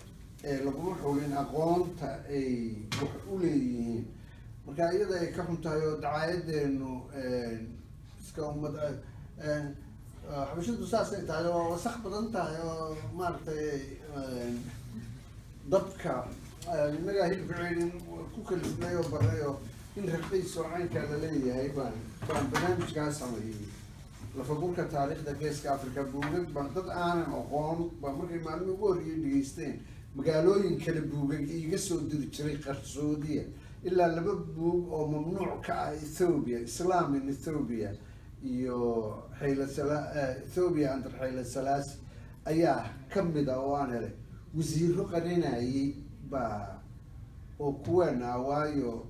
ee laguma xulin aqoonta ay wax u leeyihiin. Marka iyada ay ka xun tahay oo dacaayadeenu iska ummad xabashidu saasay tahay oo wasakh badan tahay oo maaragtay dabka innagaa hilibka ceydhin ku kalifnay oo baray oo in raqiis oo caynkaa la leeyahay, baan barnaamijkaa sameeyey, Lafagurka Taariikhda Geeska Africa. Buugag baan dad aanan aqoon baa markay maalmi ugu horreeyay dhegeysteen magaalooyin kale buugag iiga soo diri jiray qarsoodiya, ilaa laba buug oo mamnuuc ka ah Ethiopia, Islam in Ethiopia iyo Xayla Sala Ethiopia under Xayla Salaasi ayaa ka mid ah oo aan helay. Wasiiro qarinayay baa oo kuweena, waayo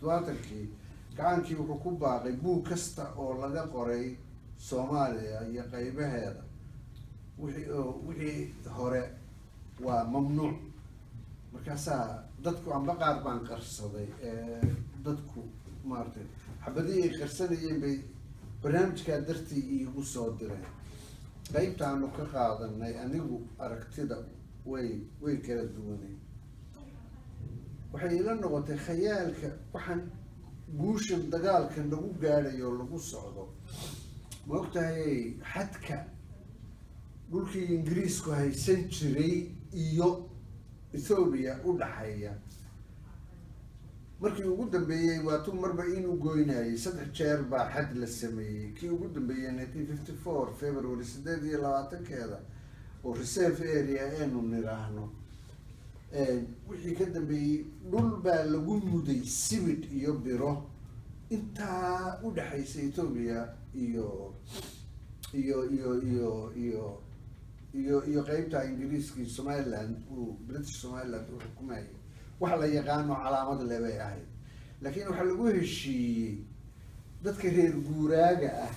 77kii gacaankii wuxuu ku baaqay buug kasta oo laga qoray Soomaaliya iyo qaybaheeda wixii hore waa mamnuuc. Markaasaa dadku amba qaar baan qarsaday, dadku maaragtay xabadihii ay qarsanayeen bay barnaamijkaa dartii iigu soo direen. Qaybtaanu ka qaadanay anigu aragtida way kala duwanay. Waxay ila noqotay khayaalka waxaan guushan dagaalkan lagu gaadhayo oo lagu socdo. Ma ogtahay xadka dhulkii Ingiriisku haysan jiray iyo Ethoobia u dhaxeeya markii ugu dambeeyey waa tu marba inuu goynayay? Saddex jeer baa xad la sameeyey. Kii ugu dambeeyey 1954 February 28-keeda oo reserve area eenu niraahno. Wixii ka dambeeyey dhul baa lagu muday sibidh iyo biro intaa u dhexaysa Etoobiya iyo qeybta Ingiriiska iyo Somaliland uu British Somaliland uu xukumayay. Wax la yaqaano calaamad le bay ahayd, laakiin waxaa lagu heshiiyey dadka reer guuraaga ah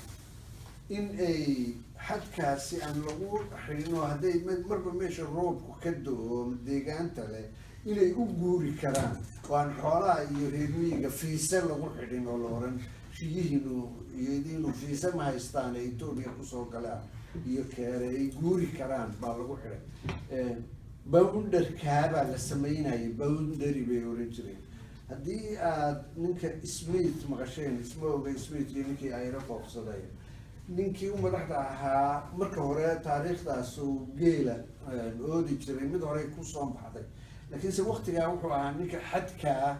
in ay xadkaasi aan lagu xidhin, oo hadday marba meesha roobku ka do-o deegaanta leh inay u guuri karaan, oo aan xoolaha iyo reer miyiga fiise lagu xidhin oo la oran riyihiinu iyo idiinu fiise ma haystaan ee Etoobiya kusoo galaan iyo keere, ay guuri karaan baa lagu xidhay. Boundarkaa la sameynayay, boundary bay oran jireen. Haddii aad ninka Smith maqasheen, isma oga Smith iyo ninkii ayra qoobsaday, ninkii u madaxda ahaa marka hore taariikhdaas uu geela oodi jiray, mid horey kusoo baxday, laakiinse waktigaa wuxuu ahaa ninka xadkaa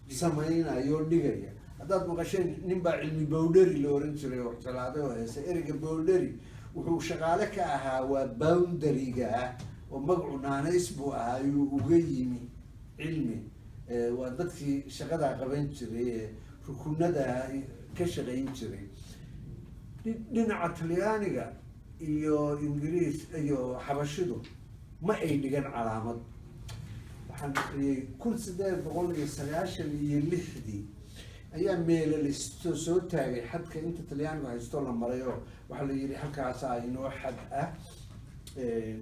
sameynaya oo dhigaya. Haddaad maqasheen nin baa Cilmi Bowdheri la oran jiray oo jeclaaday oo heesa ereyga bowdheri, wuxuu shaqaale ka ahaa waa boundary-ga ah oo magacu naanays buu ahaa ayuu uga yimi Cilmi. Waa dadkii shaqadaa qaban jiray ee rukunada ka shaqayn jiray. Dhinaca Talyaaniga iyo Ingiriis iyo Xabashidu ma ay dhigan calaamad. Waxaan aqriyay 1896dii ayaa meelo lasto soo taagay xadka inta Talyaanigu haysto la maray, oo waxaa la yidhi halkaasaa inoo xad ah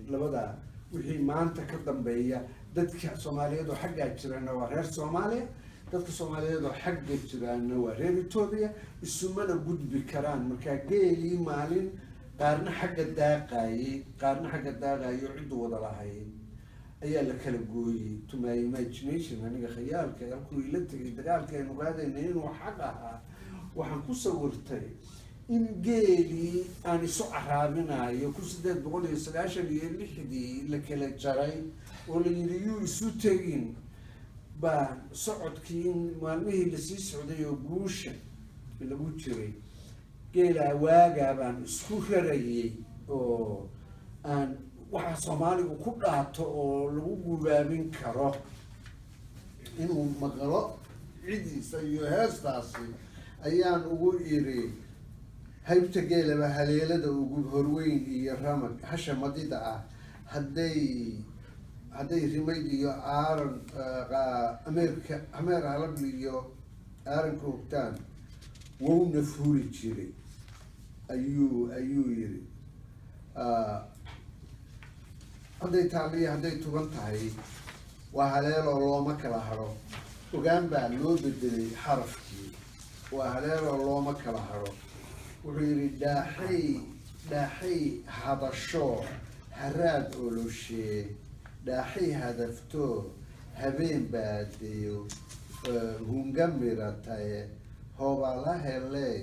labada. Wixii maanta ka dambeeya dadka Soomaaliyeed oo xaggaa jirana waa reer Soomaaliya, dadka Soomaaliyeed oo xagga jiraana waa reer Etoobiya, isumana gudbi karaan. Markaa geelii maalin qaarna xagga daaqayey, qaarna xagga daaqayay oo ciddu wada lahayd ayaa la kala gooyey. To my imagination, aniga khayaalka halkuu ila tegay dagaalka aynu qaadaynay inuu xaq ahaa, waxaan ku sawirtay in geelii aan isu caraabinayo 1896dii la kala jaray oo la yidhi yuu isu tegin, baa socodkii in maalmihii lasii socday oo guusha lagu jiray geelaa waagaa baan isku rarayay oo aan waxa Soomaaligu ku dhaato oo lagu gubaabin karo inuu maqlo cidiisa iyo heestaasi ayaan ugu iri: haybta geelaba haleelada ugu horweyn iyo ramag hasha madida ah, hadday rimayd iyo aaran ameerka ameer halabli iyo aaranka hogtaan wowna fuuli jiray, ayuu yiri. Hadday taaliya hadday tuban tahay waa haleeloo looma kala haro, ogaan baa loo bedelay xarafkii, waa haleeloo looma kala haro. Wuxuu yidhi: dhaaxay hadasho haraad oloshee, dhaaxay hadafto habeen baadeyo hunga mirataye, hoobala heley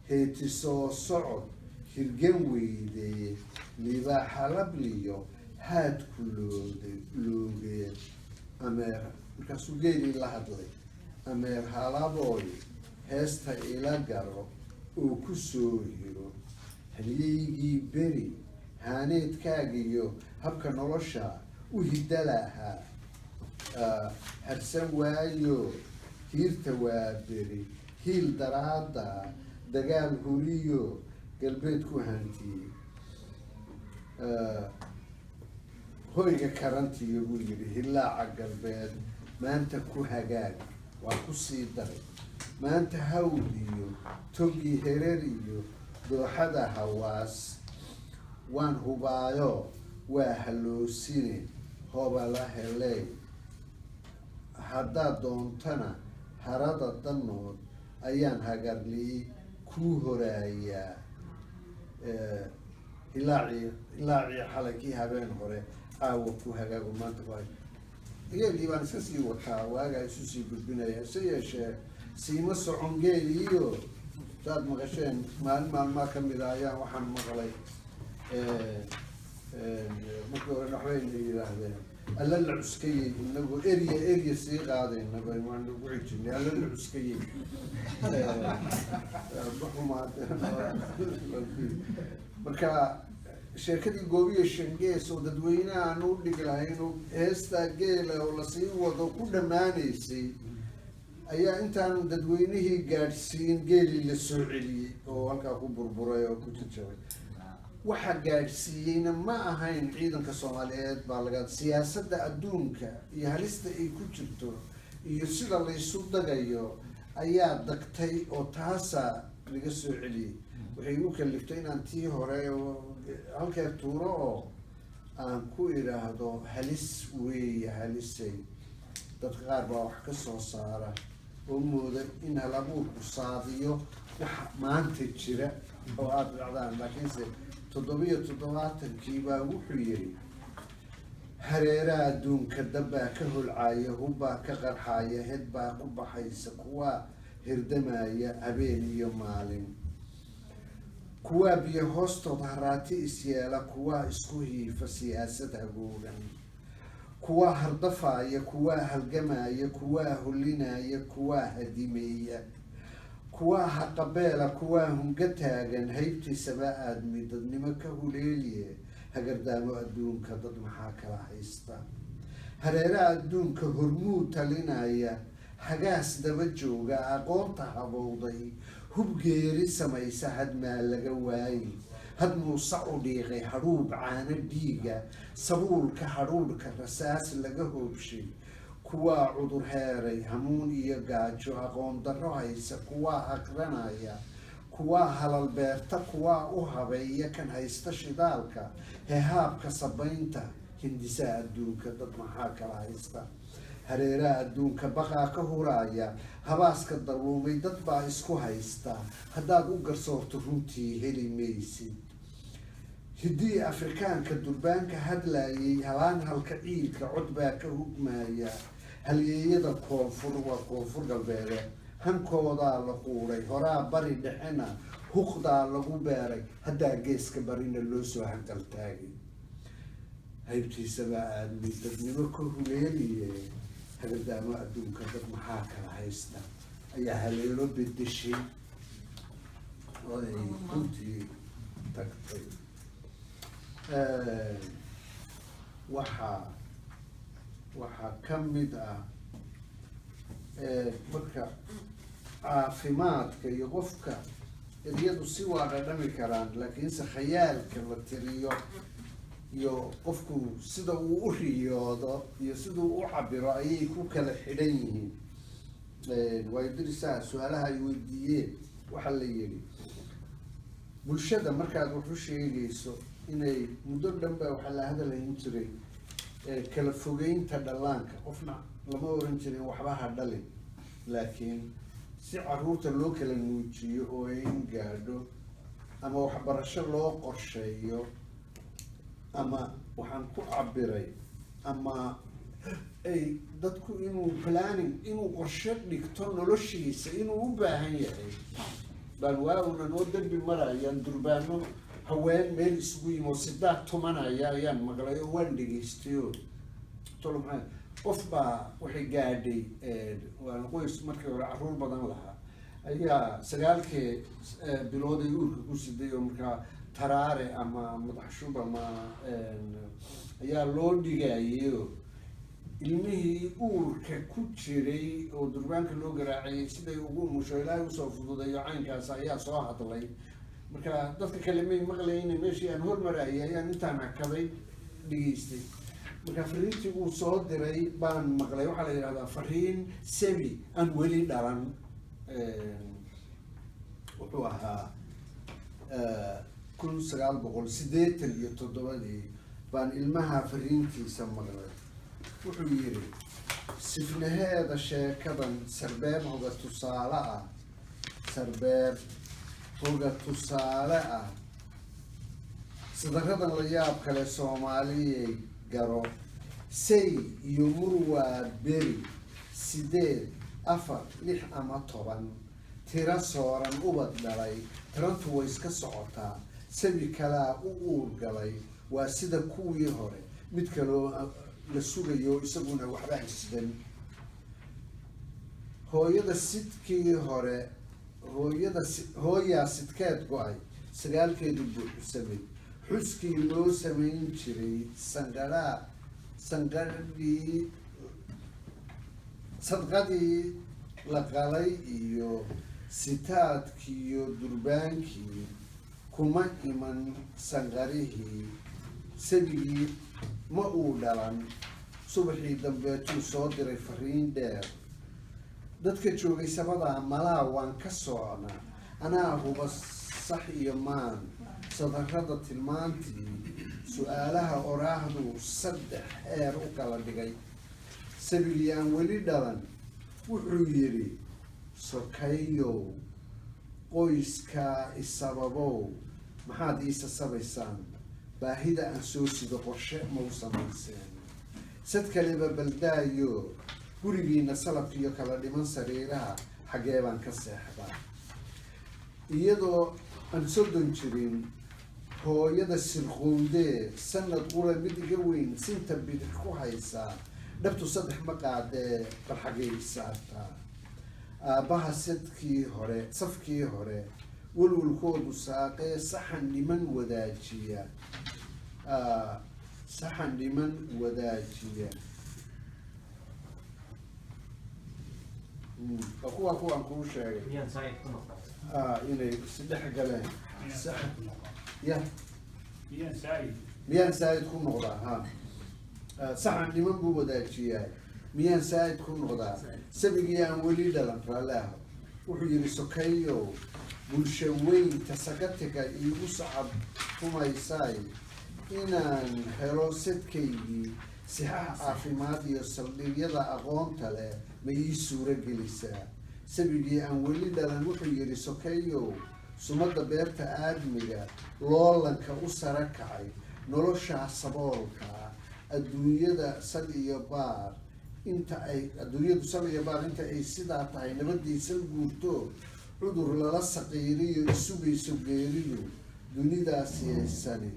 heetisoo socod hirgan weydeye, libaaxalabliyo haadku loode loogee ameer. Markaasuu geelii la hadlay: ameer halabooy heesta ila garo oo ku soo hiro, halyeygii beri haaneedkaagiyo habka nolosha u hidda lahaa, harsan waayo hiirta waa beri, hiil daraada dagaal huriyo galbeed ku hantiyey, hoyga karantiyo buu yidhi hillaaca galbeed maanta ku hagaag. Waa ku sii daray: maanta hawd iyo togi herer iyo dooxada Hawaas waan hubaayo waa haloosine, hoobala heley haddaad doontana harada danood ayaan hagarlii kuu horaayaa. Hilaacii xalay kii habeen hore caawa ku hagaago maanta ku hay. Geelii baan iska sii wataa, waagaa isu sii gudbinaya, se yeeshee siima socon geeliiyo. Saad maqasheen maalin maalmaa ka mid a ayaan waxaan maqlay, markii hore waxbayna yidhaahdeen alla la cuskayey, inagoo erya erya sii qaadayna bay waan ugu xijinay alla la cuskayey. Marka Sheekadii Goobiyo Shangees oo dadweynaha aan u dhigi lahayn oo heestaa geela oo lasii wado ku dhammaanaysay ayaa intaan dadweynihii gaadhsiin geelii la soo celiyey oo halkaa ku burburay oo ku jajabay. Waxa gaadhsiiyeyna ma ahayn ciidanka Soomaaliyeed baa laga siyaasadda adduunka iyo halista ay ku jirto iyo sida laysu dagayo ayaa dagtay oo taasaa laga soo celiyey. Waxay igu kaliftay inaan tii hore oo halkee tuuro oo aan ku idhaahdo halis weeye halisay. Dadka qaar baa wax ka soo saara oo mooda in halabuurku saadiyo waxa maanta jira oo aada dhacdaan, laakiinse 77-kii baa wuxuu yidhi: hareeraha adduunka dabbaa ka holcaaya, hubbaa ka qarxaaya, hed baa ku baxaysa, kuwaa hirdamaya habeen iyo maalin, kuwaa biyo hoostood haraati isyeela, kuwaa isku hiifa siyaasad hagoogan, kuwaa hardafaaya, kuwaa halgamaya, kuwaa holinaya, kuwaa hadimeeya, kuwaa haqabeela, kuwaa hunga taagan, haybtiisaba aadmi dadnimo ka huleeliye, hagardaamo adduunka dad maxaa kala haysta, hareeraha adduunka hormuud talinaya, hagaas daba jooga, aqoonta habowday, hubgeeri samaysa, hadmaa laga waayi, had muuse u dhiiqay hadhuub caano dhiiga, sabuulka hadhuudhka rasaas laga hoobshay, kuwaa cudur heeray, hamuun iyo gaajo, aqoon darro haysa, kuwaa haqranaya, kuwaa halal beerta, kuwaa u habeeya kan haysta shidaalka, hehaabka sabaynta, hindisaha adduunka dad maxaa kala haysta, hareeraha adduunka baqaa ka huraaya, habaaska daruumay dad baa isku haysta, haddaad u garsoorto runtii heli maysid. Hiddii Afrikaanka durbaanka hadlayay, halaan halka ciidka cod baa ka hugmaya, halyeeyada koonfur waa Koonfur Galbeede, hankoodaa la quuray, horaa bari dhexena huqdaa lagu beeray, haddaa geeska barina loo soo hanqaltaagay, haybtiisabaa aadmay dadnimo ka huleeliye, hagardaamo adduunka dad maxaa kala haysta, ayaa haleelo bedeshay oo ay runtii tagtay. Waxaa ka mid ah marka caafimaadka iyo qofka eryadu si waa dhadhami karaan, laakiinse khayaalka la tiriyo iyo qofku sida uu u riyoodo iyo siduu u cabiro ayay ku kala xidhan yihiin. Waayo darisaha su-aalaha ay weydiiyeen waxaa la yidhi bulshada markaad wax u sheegayso inay muddo dhan baa waxaa la hadalhayn jiray kala fogeynta dhallaanka, qofna lama oran jirin waxba ha dhalin, laakiin si caruurta loo kala nuujiyo oo ay in gaadho ama waxbarasho loo qorsheeyo, ama waxaan ku cabiray ama ay dadku inuu planning, inuu qorshe dhigto noloshiisa inuu u baahan yahay. Baan waawna noo derbi marayaan durbaano haween meel isugu yimi oo sidaa tumanaya ayaan maqlay oo waan dhegaystayo tolo maxaa qof baa waxay gaadhay, waana qoys markii hore carruur badan lahaa, ayaa 9-kii bilood ay uurka ku siday oo markaa taraare ama madax shub ama ayaa loo dhigayayo ilmihii uurka ku jiray oo durbaanka loo garaacayay siday ugu umusho Ilaahay usoo fududeeyo caynkaas ayaa soo hadlay. Marka dadka kale may maqlaynin, meeshii aan hormarayay ayaan intaan hakaday dhegaystay. Marka fariintii uu soo diray baan maqlay, waxaa la yidhahdaa fariin semi aan weli dhalan. Wuxuu ahaa 1987-dii baan ilmaha fariintiisa maqlay. Wuxuu yidhi: sifnaheeda sheekadan sarbeeb hoga tusaale ah, sarbeeb hoga tusaale ah, sadaradan la yaab kale Soomaaliyay garo, say iyo murwaa beri, 8, 4, 6 ama 10 tira sooran ubad dhalay, tirantu way iska socotaa, sabi kalaa u uur galay, waa sida kuwii hore, mid kaloo la sugayo isaguna waxba haysidan. Hooyada sidkii hore, hooyada hooyaa sidkeed go-ay, 9-keedu buuxsamay, Xuskii loo samayn jiray sanqadhaa sanqadhii sadqadii la qalay iyo sitaadkiiyo durbaankii kuma iman sanqarihii. Sabigii ma uu dhalan. Subaxii dambeetuu soo diray fariin dheer. Dadka joogay sabadaa malaa waan ka socnaa, anaa huba sax iyo maan sadarrada tilmaantii. Su-aalaha oraahdu saddex heer u kala dhigay. Sabigii aan weli dhalan wuxuu yidhi: "Sokayow, qoyskaa isababow, maxaad iisa sabaysaan? Baahida aan soo sido qorshe ma u samayseen? Sad kaleba baldaayo, gurigiina salabkiiyo kala dhiman sariiraha xaggee baan ka seexdaa?" Iyadoo aan 30 jirin hooyada sirqowdee sanad qura mid iga weyn sinta bidix ku haysaa, dhabtu saddex ma qaadee, bal xaggay saartaa? Aabbaha sadkii hore safkii hore walwalkoodu saaqee saxan dhiman wadaajiya, saxan dhiman wadaajiya. Waa kuwa kuwaan kuu sheegay. Miyaan saa'id ku noqdaa? Inay isdhex galeen saxan ya. Miyaan saa'id? Miyaan saa'id ku noqdaa? Ha, saxan dhiman buu wadaajiyaa, miyaan saa'id ku noqdaa? Sabigii aan weli dhalan, raalli ah, wuxuu yidhi: "Sokeeyow, bulsho weynta sakatiga iigu sacab tumaysaay, inaan helo sadkaygii sixaha caafimaad iyo saldhigyada aqoonta leh ma ii suuro gelisaa?" Sabigii aan weli dhalan wuxuu yidhi: "Sokeeyow, sumadda beerta aadmiga loolanka u sara kacay, noloshaa saboolka ah, adduunyada sal iyo baar inta ay adduunyadu sal iyo baar inta ay sidaa tahay, nabadii sal guurto, cudur lala saqiiriyo isugayso geeridu, dunidaas yaysani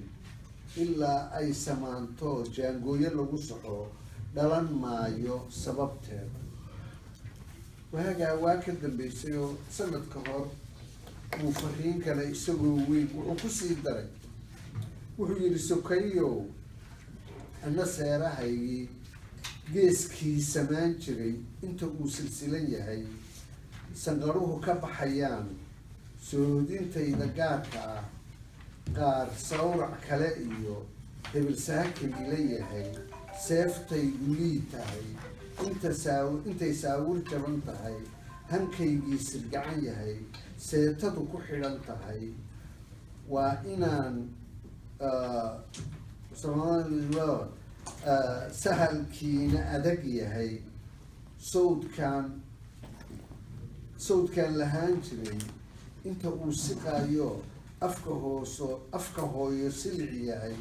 ilaa ay samaanto jaangooyo lagu soxo, dhalan maayo sababteeda." Waagaa waa ka dambeysay oo sanad ka hor uu fariin kale isagoo weyn wuxuu kusii daray. Wuxuu yidhi: "Sokayow, anna seerahaygii geeskii samaan jiray inta uu silsilan yahay, sanqaruhu ka baxayaan, soodintayda gaarka ah qaar sawrac kale iyo hebel saakin ila yahay, seeftaydu lii tahay, inta saa intay saawir jaban tahay, hankaygii sirgacan yahay, seetadu ku xidhan tahay, waa inaan sahalkiina adag yahay, sawdkaan lahaan jiray inta uu siqaayo, afka hooso afka hooyo silic yahay,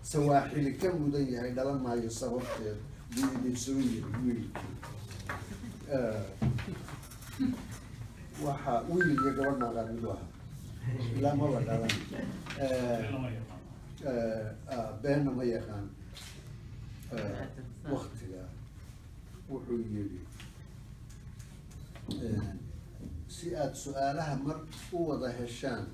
sawaaxili ka mudan yahay, dhalan maayo sababteed," buu idin soo yiri wiilkii. Waxa wiil iyo gabadh maaqaan midu ahaa, ilaa maba dhalan. Lama yaqaan. Beenna ma yaqaan. Waktiga wuxuu yidhi si aada su-aalaha mar u wada heshaan,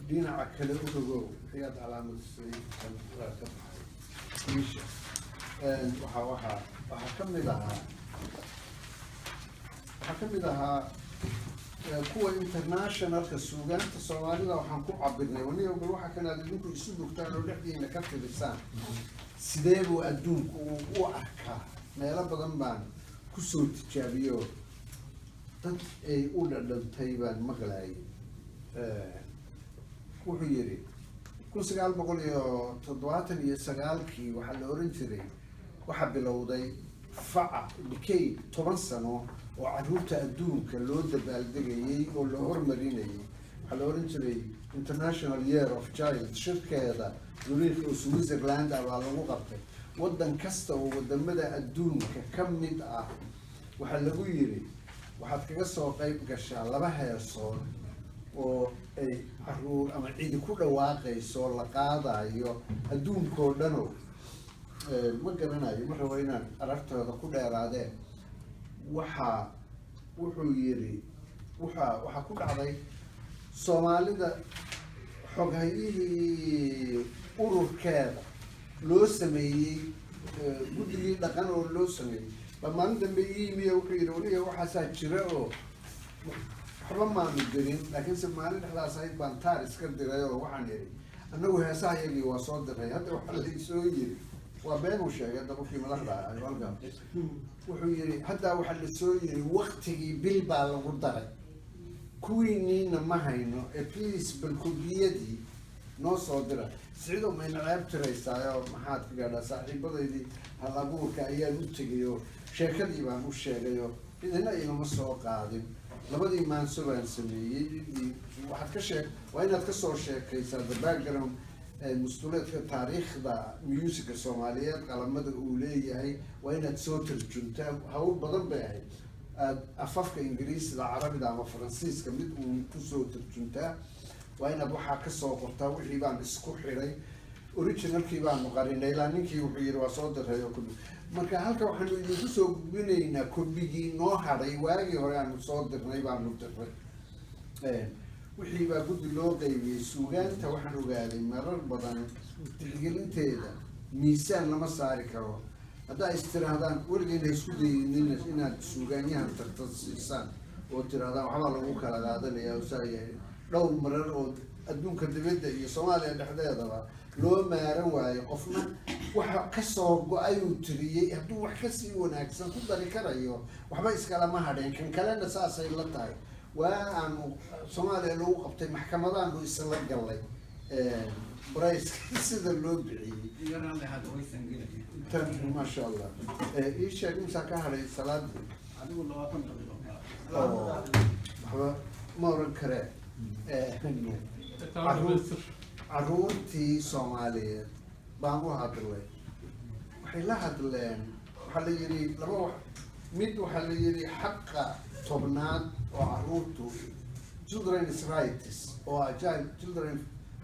dhinaca kale u rogo wixii aad calaamadisay kan waa ka baxay iisha. Waxaa ka mid ahaa kuwa internationalka suugaanta Soomaalida waxaan ku cabirnay waniga, bal waxa kan aad idinku isu bogtaan oo dhexdiina ka tirisaan, sidee buu adduunku uu u arkaa? Meelo badan baan kusoo tijaabiyo, dad ay u dhadhantay baan maqlayay. Wuxuu yidhi 1979-kii waxaa la oran jiray, waxaa bilowday faca decade, 10 sano oo carruurta adduunka loo dabaaldegayay oo la hormarinayay. Waxaa la oran jiray International Year of Child. Shirkeeda Zurich oo Switzerland ah baa lagu qabtay. Waddan kasta oo wadamada adduunka ka mid ah waxaa lagu yidhi waxaad kaga soo qayb gashaa laba heesood oo ay caruur ama cidi ku dhawaaqayso, la qaadayo adduunkoo dhano. Ma garanayo, ma rabo inaan arartooda ku dheeraadeen. Waxaa wuxuu yidhi waxaa ku dhacday Soomaalida. Xoghayihii ururkeeda loo sameeyey, guddigii dhaqan oo loo sameeyey baa maalin dambe ii yimi oo wuxuu yidhi, "Weliga waxaasaa jira oo waxba maanu dirin." Laakiinse maalin dhexdaas ahayd baan taar iska diray oo waxaan idhi, "Annagu heesaha iyagii waa soo diray." Hadda waxaa laysoo yiri, waa been uu sheegay hadda qofkii madaxda ahaa halka, wuxuu yidhi, "Hadda waxaa lasoo yiri waktigii bil baa lagu daray, kuwiiniina ma hayno ee please bal kobiyadii noo soo dira." Siciidow, mayna ceeb tiraysaayo? Maxaad ka gaadhaa? Saaxiibadaydii hal abuurka ayaan u tegay oo sheekadii baan u sheegay oo cidina igama soo qaadin. Labadii maanso baan sameeyey, waxaad ka sheeg, waa inaad kasoo sheekaysaa the background, mustuleedka, taariikhda musica Soomaaliyeed, qalamada uu leeyahay, waa inaad soo tarjuntaa. Hawl badan bay ahayd. Aad afafka Ingiriisida, Carabida ama Faransiiska mid uu kusoo tarjuntaa, waa inaad waxaa kasoo qortaa. Wixii baan isku xidhay, originalkii baanu qarinay ilaa ninkii wuxuu yidhi waa soo diray oo kobi. Marka halka waxaanu idinku soo gudbinaynaa kobigii noo hadhay, waagii hore aanu soo dirnay baanu diray. Wixii baa guddi loo qaybiyey. Suugaanta waxaan ogaaday marar badan tixgelinteeda miisaan lama saari karo. Haddaa is tiraahdaan, weligiina isku dayinin inaad suugaanyahan tartan siisaan oo tirahdaan waxbaa lagu kala qaadanaya oo saa yahay. Dhowr marar oo adduunka dibadda iyo Soomaaliya dhexdeedaba loo maaran waayo, qofna waxa kasoo go-ay uu tiriyey hadduu wax kasii wanaagsan ku dari karayo waxba iskalama hadheen. Kan kalena saasay la tahay. Waa aanu Soomaaliya lagu qabtay, maxkamadaanu isla gallay prize sida loo bixiyey tan. Maasha Allah, ii sheeg imsaa ka hadhay salaadii? Adigu 20 daqiiqo. Oo waxba ma oran karee. Caruurtii Soomaaliyeed baan u hadlay. Waxay la hadleen, waxaa la yidhi laba wax. Mid waxaa la yidhi xaqa 10aad oo caruurtu, children's rights, oo ah child children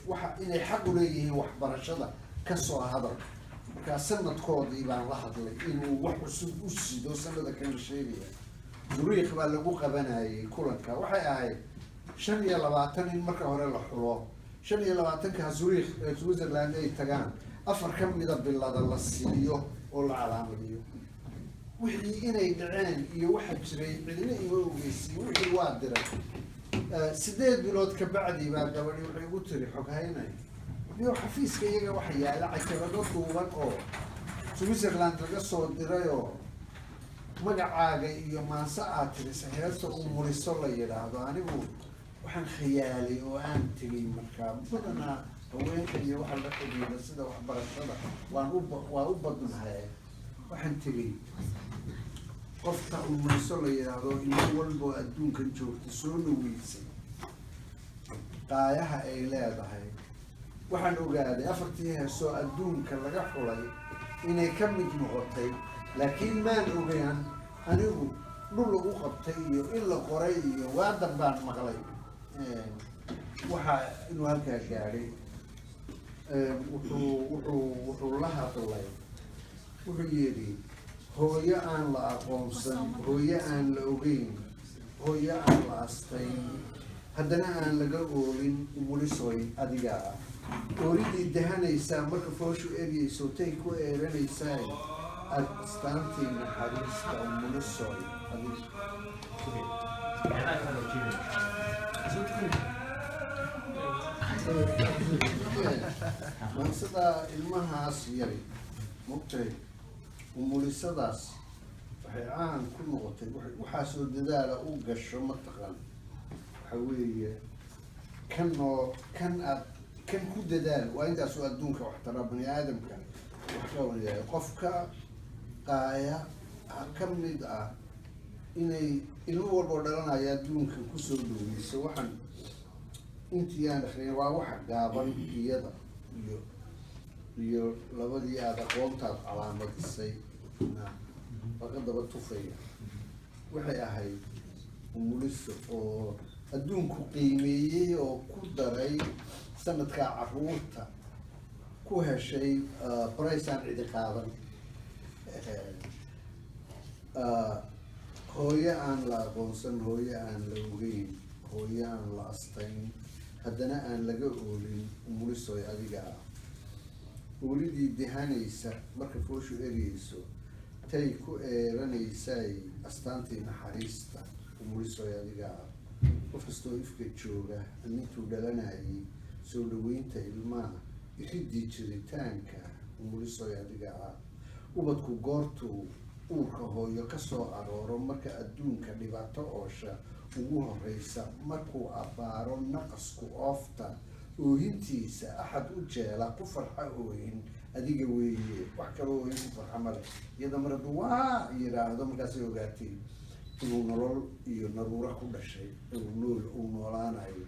waxa inay xaq u leeyihiin waxbarashada, kasoo hadal. Markaa sanadkoodii baan la hadlay inuu wax cusub u sido sanada kan la sheegaya. Zuriikh baa lagu qabanayay kulanka. Waxay ahayd 25 in marka hore la xulo, 25-ka Zuriikh ee Switzerland ay tagaan, afar ka mida bilada la siiyo oo la calaamadiyo. Wixii inay dhaceen iyo waxa jiray cidina ima ogeysiin. Wixii waa diray. 8 bilood ka bacdi baa gabadhi waxay igu tiri, "Xoghaynay iyo xafiiska iyaga waxa yaala cajalado duuban oo Switzerland laga soo dirayoo magacaaga iyo maanse aad tirisa, heesta Umuliso la yidhaahdo." Anigu waxaan khiyaalay oo aan tegay markaa, badanaa haweenka iyo waxa la xidhiidha sida waxbarashada waan u waa u badnahay. Waxaan tegay qofta Umuliso la yidhaahdo, ilmo walboo adduunkan joogta soo dhaweysay, qaayaha ay leedahay. Waxaan ogaaday afartii heesoo adduunka laga xulay inay ka mid noqotay, laakiin maan ogaan anigu dhul lagu qabtay iyo in la qoray iyo waadan baan maqlay waxa inuu halkaa gaadhay. Wuxuu la hadlay, wuxuu yidhi, "Hooyo aan la aqoonsan, hooyo aan la ogeyn, hooyo aan la astayn, haddana aan laga oolin, umulisoy adiga ah. Ooridii dahanaysaa marka fooshu eryayso, tay ku eeranaysaa astaantii naxariista, umulisoy adiga." Meelaha kale oo jeedaya. Maansadaa ilmahaas yari, mogtahay, umulisadaas waxay caan ku noqotay waxaasoo dadaala u gasho. Mataqaan, waxa weeye kan noo kan aad kan ku dadaal, waa intaasoo adduunka wax tara, bani aadamka wax ka wanayahay, qofka qaaya ka mid ah inay ilmo walba oo dhalanaya adduunkan kusoo dhoweyso. Waxaan intii aan akhriyay waa waxa gaaban, iyada iyo labadii aada aqoontaad calaamadisay waa ka daba tufaya. Waxay ahayd umuliso oo adduunku qiimeeyey oo ku daray sanadkaa caruurta ku heshay prize aan cidi qaadan. Hooyo aan la aqoonsan, hooyo aan la ogeyn, hooyo aan la astayn, Haddana aan laga oolin, umulisoy adiga ah. Oolidii dihanaysa marka fooshu eriyeyso, tay ku eeranaysay astaantii naxariista, umulisoy adiga ah. Qof kastoo ifka jooga amintuu dhalanayay, soo dhaweynta ilmaha, iridii jiritaanka, umulisoy adiga ah. Ubadku goortuu uurka hooyo kasoo arooro, marka adduunka dhibaato oosha ugu horeysa, markuu abbaaro naqasku oofta, oohintiisa axad u jeela ku farxa oohin adiga weeye. Wax kaloo oohin ku farxa male iyada. Mar hadduu waa yidhaahdo, markaasay ogaatay inuu nolol iyo naruuro ku dhashay, uu nool, uu noolaanayo.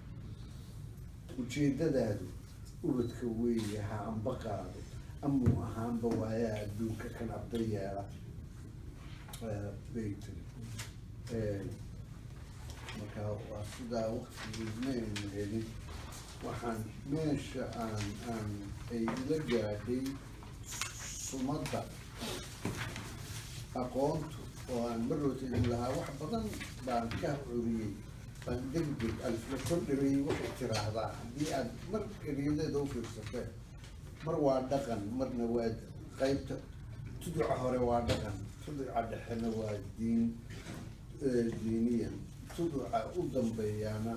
Ujeedadaadu ubadka weeye, ha amba qaado amuu ahaanba waayaa adduunka kan abda yeela, bay tiri. Marka waa sidaa, waqtigiismaynu helin. Waxaan meesha aan ay ila gaadhay sumadda aqoontu oo aan marroota idin lahaa, wax badan baan ka curiyey, baan degdeg alifla kordhibay. Waxay tiraahdaa, haddii aad mar eriyadeeda u fiirsateen, mar waa dhaqan, marna waa qaybta tuduca hore waa dhaqan, tuduca dhexena waa diin, diiniyan, tuduca u dambeeyaana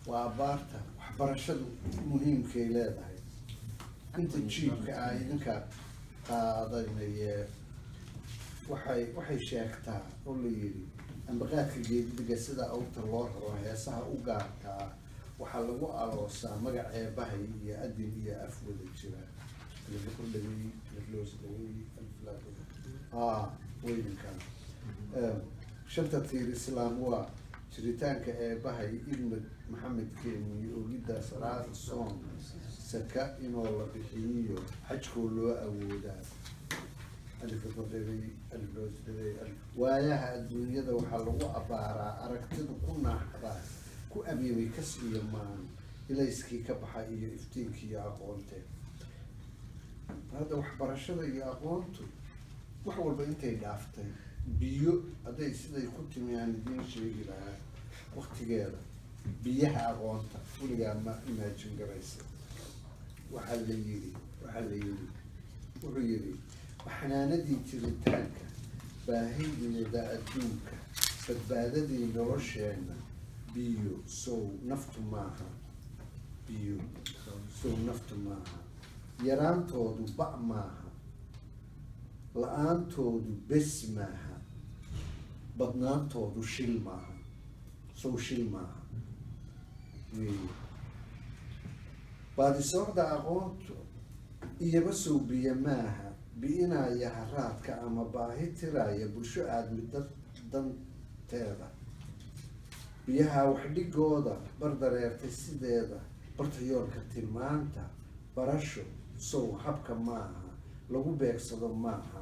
waa abaarta waxbarashadu muhiimkay leedahay. Inta jiibka ah idinka qaadanaye, waxay sheegtaa oo la yidhi ambaqaadka geediga sida awrta loo raro, heesaha u gaarka ah waxaa lagu aloosaa magac eebahay iyo adin iyo af wada jira. Alif kordhagay, alif loos dhagay, alif laa weynkan. Shanta tiir islaam waa jiritaanka eebahay, ilma Maxamed keeniyo, ogidda salaad, soon, saka inoo la bixiyiyo, xajkoo loo awoodaa. Alifka kordhagay, alif loos dhagay. Waayaha adduunyada waxaa lagu abbaaraa, aragtidu ku naaxdaa, ku abyamay kas iyo maan, ilayskii ka baxa iyo iftiinkii iyo aqoonte. Hadda waxbarashada iyo aqoontu wax walba intay dhaaftay. Biyo hadday siday ku timi aan idiin sheegi lahaa waktigeeda. Biyaha aqoonta weligaa ma imaajin garaysa. Waxaa la yidhi, wuxuu yidhi: xanaanadii jiritaanka, baahideeda adduunka, badbaadadii nolosheenna, biyo sow naftu maaha, biyo sow naftu maaha. Yaraantoodu ba' maaha, la-aantoodu bes maaha, badnaantoodu shil maaha, sow shil maaha weeye. Baadisoocda aqoontu iyaba sow biyo maaha, bi'inaya haraadka ama baahi tiraya bulsho aada midda danteeda. Biyaha waxdhigooda bar dareertay sideeda, barta yoolka tilmaanta barasho sow habka maaha, lagu beegsado maaha,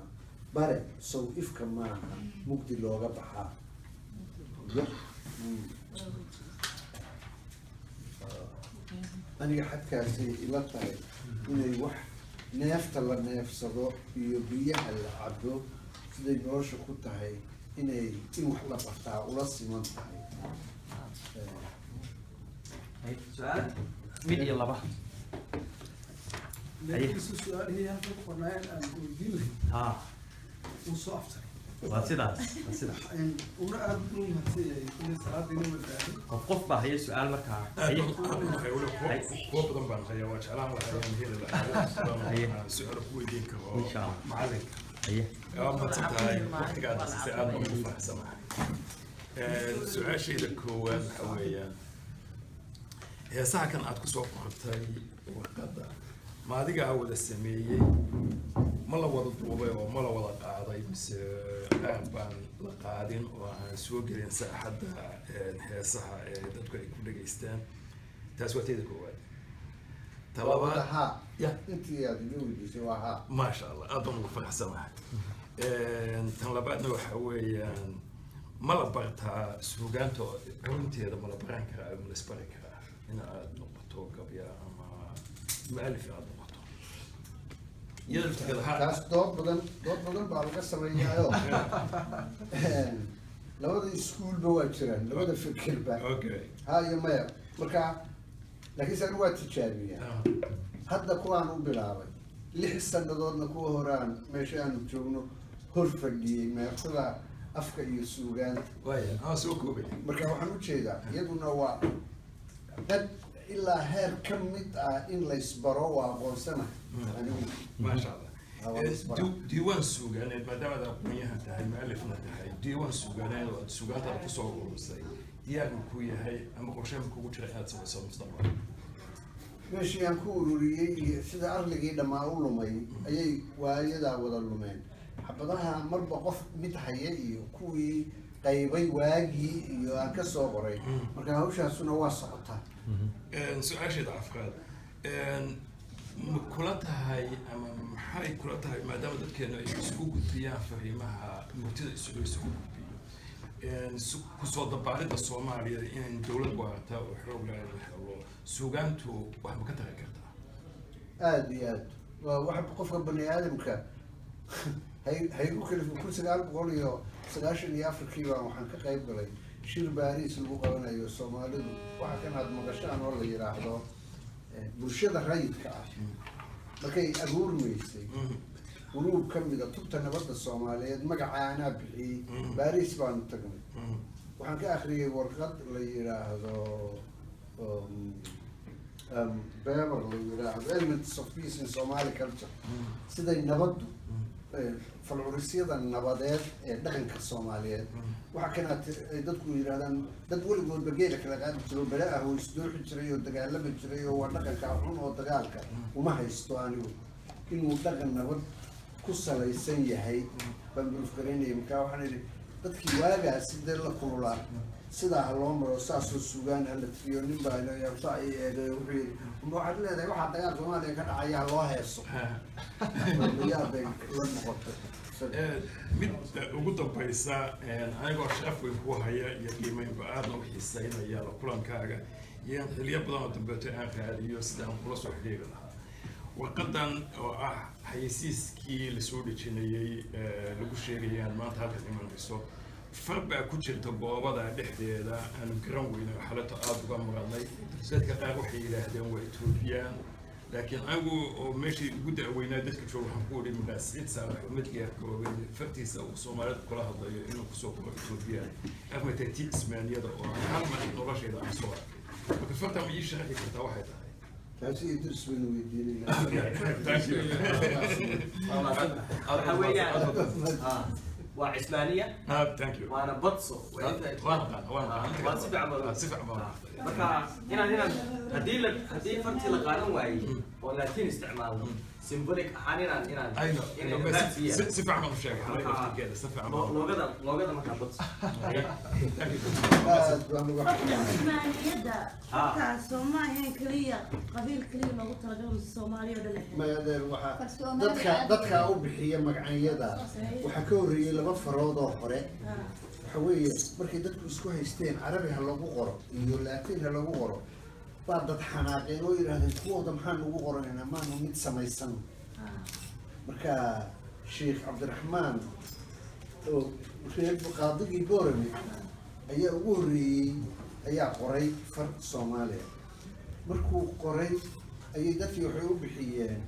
bare sow ifka maaha, mugdi looga baxaa. Aniga xadkaasay ila tahay inay wax neefta la neefsado iyo biyaha la cabo siday nolosha ku tahay, inay in wax la bartaa ula siman tahay. Su-aal mid iyo laba. Laakiinse su-aalihii halka ku qornaayeen aan weydiin lahayn wuu soo aftaray. Waa sidaas. Una aad u mahadsan yahay kulli, salaadiina wadaahay. Qof qof baa haya su-aal markaa. Aad baan u hayaa, weli kuwa badan baan hayaa, waa jeclaan lahaa inaan heli lahaa Haye. aan su-aalo ku weydiin karo Insha Allah. macalinka. Haye. Waa mahadsan tahay waqtiga aad siisay, aad baan ugu faraxsanahay. Su-aashayda koowaad waxa weeyaan, heesaha kan aad kusoo qortay warqadda ma adigaa wada sameeyey, ma la wada duubay oo ma la wada qaaday, mise qaar baan la qaadin oo aan soo gelin saaxadda heesaha ee dadku ay ku dhegaystaan? Taas waa teeda koowaad. Ta Waa wada labaad haa. Ya. Intii aad iga weydiisay waa haa. Maasha Allah, aad baan ugu faraxsanahay. Tan labaadna waxa weeyaan, ma la bartaa suugaanta curunteeda? Ma la baran karaa, ma la isbari karaa in aad noqoto gabya ama mualif aad noqoto iyada laftigeeda? Ha. Taas dood badan baa laga sameeyaayo, labada iskuulba waa jiraan, labada fikirba. Ha iyo maya. Marka Laakiin se anigu waa tijaabiyaa. Hadda kuwaan u bilaabay 6 sannadoodna kuwa horaan meesha aanu joogno hor fadhiyey meertada afka iyo suugaanta. Waaya, aan soo koobay. Marka waxaan ujeedaa iyaduna waa dad ilaa heer ka mid ah in laysbaro, waa aqoonsana anigu. Maasha Allah. Waa laysbaraa. Diiwaan suugaaneed, maadaama aad aqoonyahan tahay, mualifna tahay, diiwaan suugaaneed oo aad suugaantaada kusoo ururisay diyaar ma ku yahay ama qorshe ma kugu jira inaad samayso mustaqbalka? Meeshii aan ku ururiyey iyo sida arligii dhammaa u lumay ayay waayadaa wada lumeen. Xabadaha marba qof mid haya iyo kuwii qaybay waagii iyo aan ka soo qoray. Marka hawshaasuna waa socotaa. Su-aasheeda afraad, ma kula tahay ama maxay kula tahay, maadaama dadkeenu ay isugu gudbiyaan fariimaha murtida isugu gudbiyo, kusoo dabaalida Soomaaliya in dowlad waarta oo xoog leh la helo, suugaantu wax ma ka tari kartaa? Aada iyo aad. Waa waxa qofka bani aadamka haygu kalifin. 1994-kii baan waxaan ka qayb galay shir Baariis lagu qabanayo. Soomaalidu waxa kan aad maqashaan oo la yiraahdo bulshada rayidka ah markay abuurmaysay, group ka mida Tubta Nabadda Soomaaliyeed magaca anaa bixiyey. Baariis baanu tagnay. Waxaan ka akhriyay warqad la yiraahdo paper la yiraahdo Elements of Peace in Somali Culture, siday nabaddu falcurisyada nabadeed ee dhaqanka Soomaaliyeed. Waxa kanaad ay dadku yidhahdaan dad weligoodba geela kala qaadi jiro, bere ah oo isdooxi jiray oo dagaalami jiray oo waa dhaqanka xun oo dagaalka uma haysto anigu inuu dhaqan nabad ku salaysan yahay baan proof garaynaya. Markaa waxaan idhi dadkii waagaasi dee la kululaa sidaa ha loo maro, saasoo sugaan ha la tiriyo. Nin baa saa i eegay, wuxuu yidhi, "Ma waxaad leedahay waxaa dagaal Soomaaliya ka dhacaya ha loo heeso?" Yaab bay la noqotay. Mid ugu dambaysa, anigoo sharaf weyn ku haya iyo qiimeynba aadna u xiiseynaya la kulankaaga iyo in xiliyo badan oo dambeeto aan raadiyo sida aan kula soo xiriiri lahaa, warqadan oo ah xayeysiiskii lasoo dhejinayey lagu sheegayay aan maanta halkan imanayso, far baa ku jirta goobada dhexdeeda aanu garan weynay oo xalato aada uga muranay. Dadka qaar waxay yidhaahdeen waa Ethoobiyan, laakiin anigu oo meeshii ugu da'weynaa dadka jooga waxaan ku idhi markaa Siciid Saalax oo madkiyaa koobay fartiisa uu Soomaalida kula hadlayo inuu kusoo qoro Ethoobiyan armatay tii Cismaaniyada oo aan hal mar noloshayda aan soo arkay. Marka farta ma ii sharxi kartaa waxay tahay? Taasi Idris baynu weydiinayna. Thank you. Waxa weeyaan waa Cismaaniya. Ah, thank you. Waana badso. Waan aqaan, waan aqaan. Waa si fiican baad Si fiican baan aqaan. Marka inaan haddii fartii la qaadan waayey oo Laatiin isticmaalno, symbolic ahaan inaan I know. inay Si raadsiiyaan. si fiican baan u sheegay xalay laftirkeeda, si fiican baan. Loogada markaa badso. Thank you. Aad baan uga Horta xumahay. Cismaaniyadda hortaa soo ma ahayn keliya qabiil keliya loogu talagalo mise Soomaaliya oo dhan ahayd? Maya adeer, waxaa Farsoomaali dadka caadi. Dadkaa u bixiya magacyada waxaa ka horreeyey laba farood oo hore. Waxa weeye markay dadku isku haysteen Carabi ha lagu qoro iyo Laatiin ha lagu qoro, baa dad xanaaqeen oo yidhahdeen, "Kuwooda maxaan ugu qoranaynaa? Maanu mid samaysan?" Marka Sheikh Cabdiraxmaan oo reer qaadigii Boorame ayaa ugu horreeyey ayaa qoray far Soomaaliya. Markuu qoray ayay dadkii waxay u bixiyeen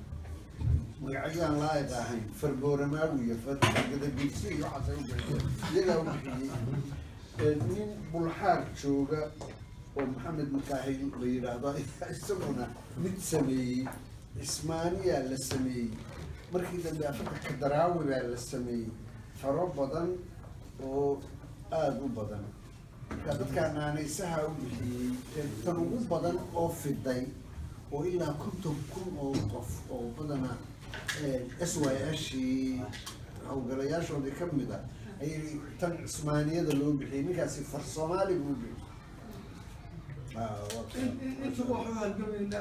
magacyaan laa'iq ahayn, far Booramaawi iyo far Gadabiirsi iyo waxaasay u bixiyeen, iyagaa u bixiyey. Nin Bulxaar jooga oo Maxamed Makaahil la yidhaahdo ayaa isaguna mid sameeyey. Cismaaniyaa la sameeyey markii dambe, afarta Kadaraawi baa la sameeyey, faro badan oo aada u badan. Marka dadkaa naanaysaha u bixiyey tan ugu badan oo fiday oo ilaa 50,000 oo qof oo badana SYL howlgalayaashoodii ka mid a ayay tan Cismaaniyada loo bixiyey. Ninkaasi far Soomaali buu bixiyey. Inta waxu halgamayna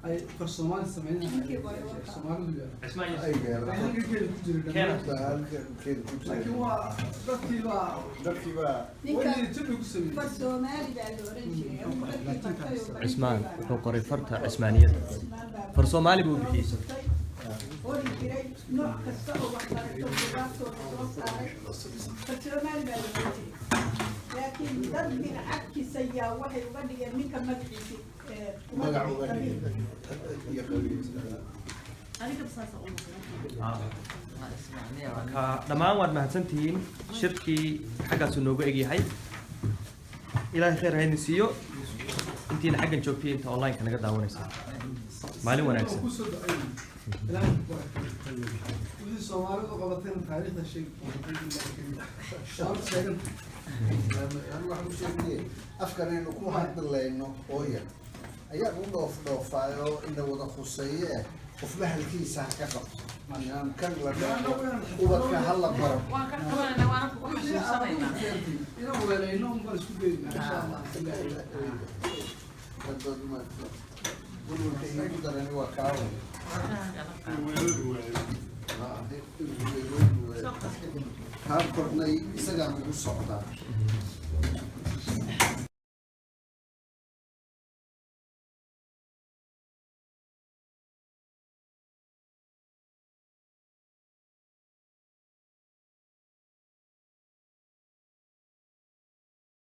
ay far Soomaali sameynayaan Soomaalidu Cismaan. Ay gaaraan. Halgankeeda ku jira dhammaan. Halkeeda ku jira. Laakiin waa dadkii baa dadkii baa Ninka wayna ku sameeyey. Far Soomaali baa la oran jiray. Dadkii bartay oo baran Cismaan jiray baa wuxuu qoray farta Cismaaniyada. Cismaan baa Far Soomaali buu bixiyey isagu. Qori jiray nooc kasta oo waxbarasho buugaagtooda soo saaray. Far Soomaali baa la oran jiray. Laakiin dadkii lacagkiisa yaa waxay uga dhigeen ninka magaciisi uga magac dhigay uga qabiil. dhigay iyo qabiil. Aniga saasa u maqlay. Marka dhammaan waad mahadsantihiin, shirkii xaggaasuu noogu egyahay. Ilaahay khayr ha idin siiyo intiina xaggan joogtay, inta online-ka naga daawanaysa. Maalin wanaagsan. Kusoo duceeyey, Ilaahay ku barakeeyo. Wixii Soomaalidu qabatayna taariikhda sheegi doonta. Sheegan. Anigu waxaan u sheegay afkanaynu ku hadlayno oo yar ayaa u dhoof dhoofaayo ina wada khuseeye eh, qofba halkiisa ha ka qabto. Inaan kan la dhaafo, ubadka ha la baro. Waan ka qabanayna, waana ku xasuusanaynaa. Inaan weelayno un baan isku daynaa, insha Allah. Dad maadsan. Walwalka iigu darani waa kaawa. Kaan kornay isagaan ugu socdaa.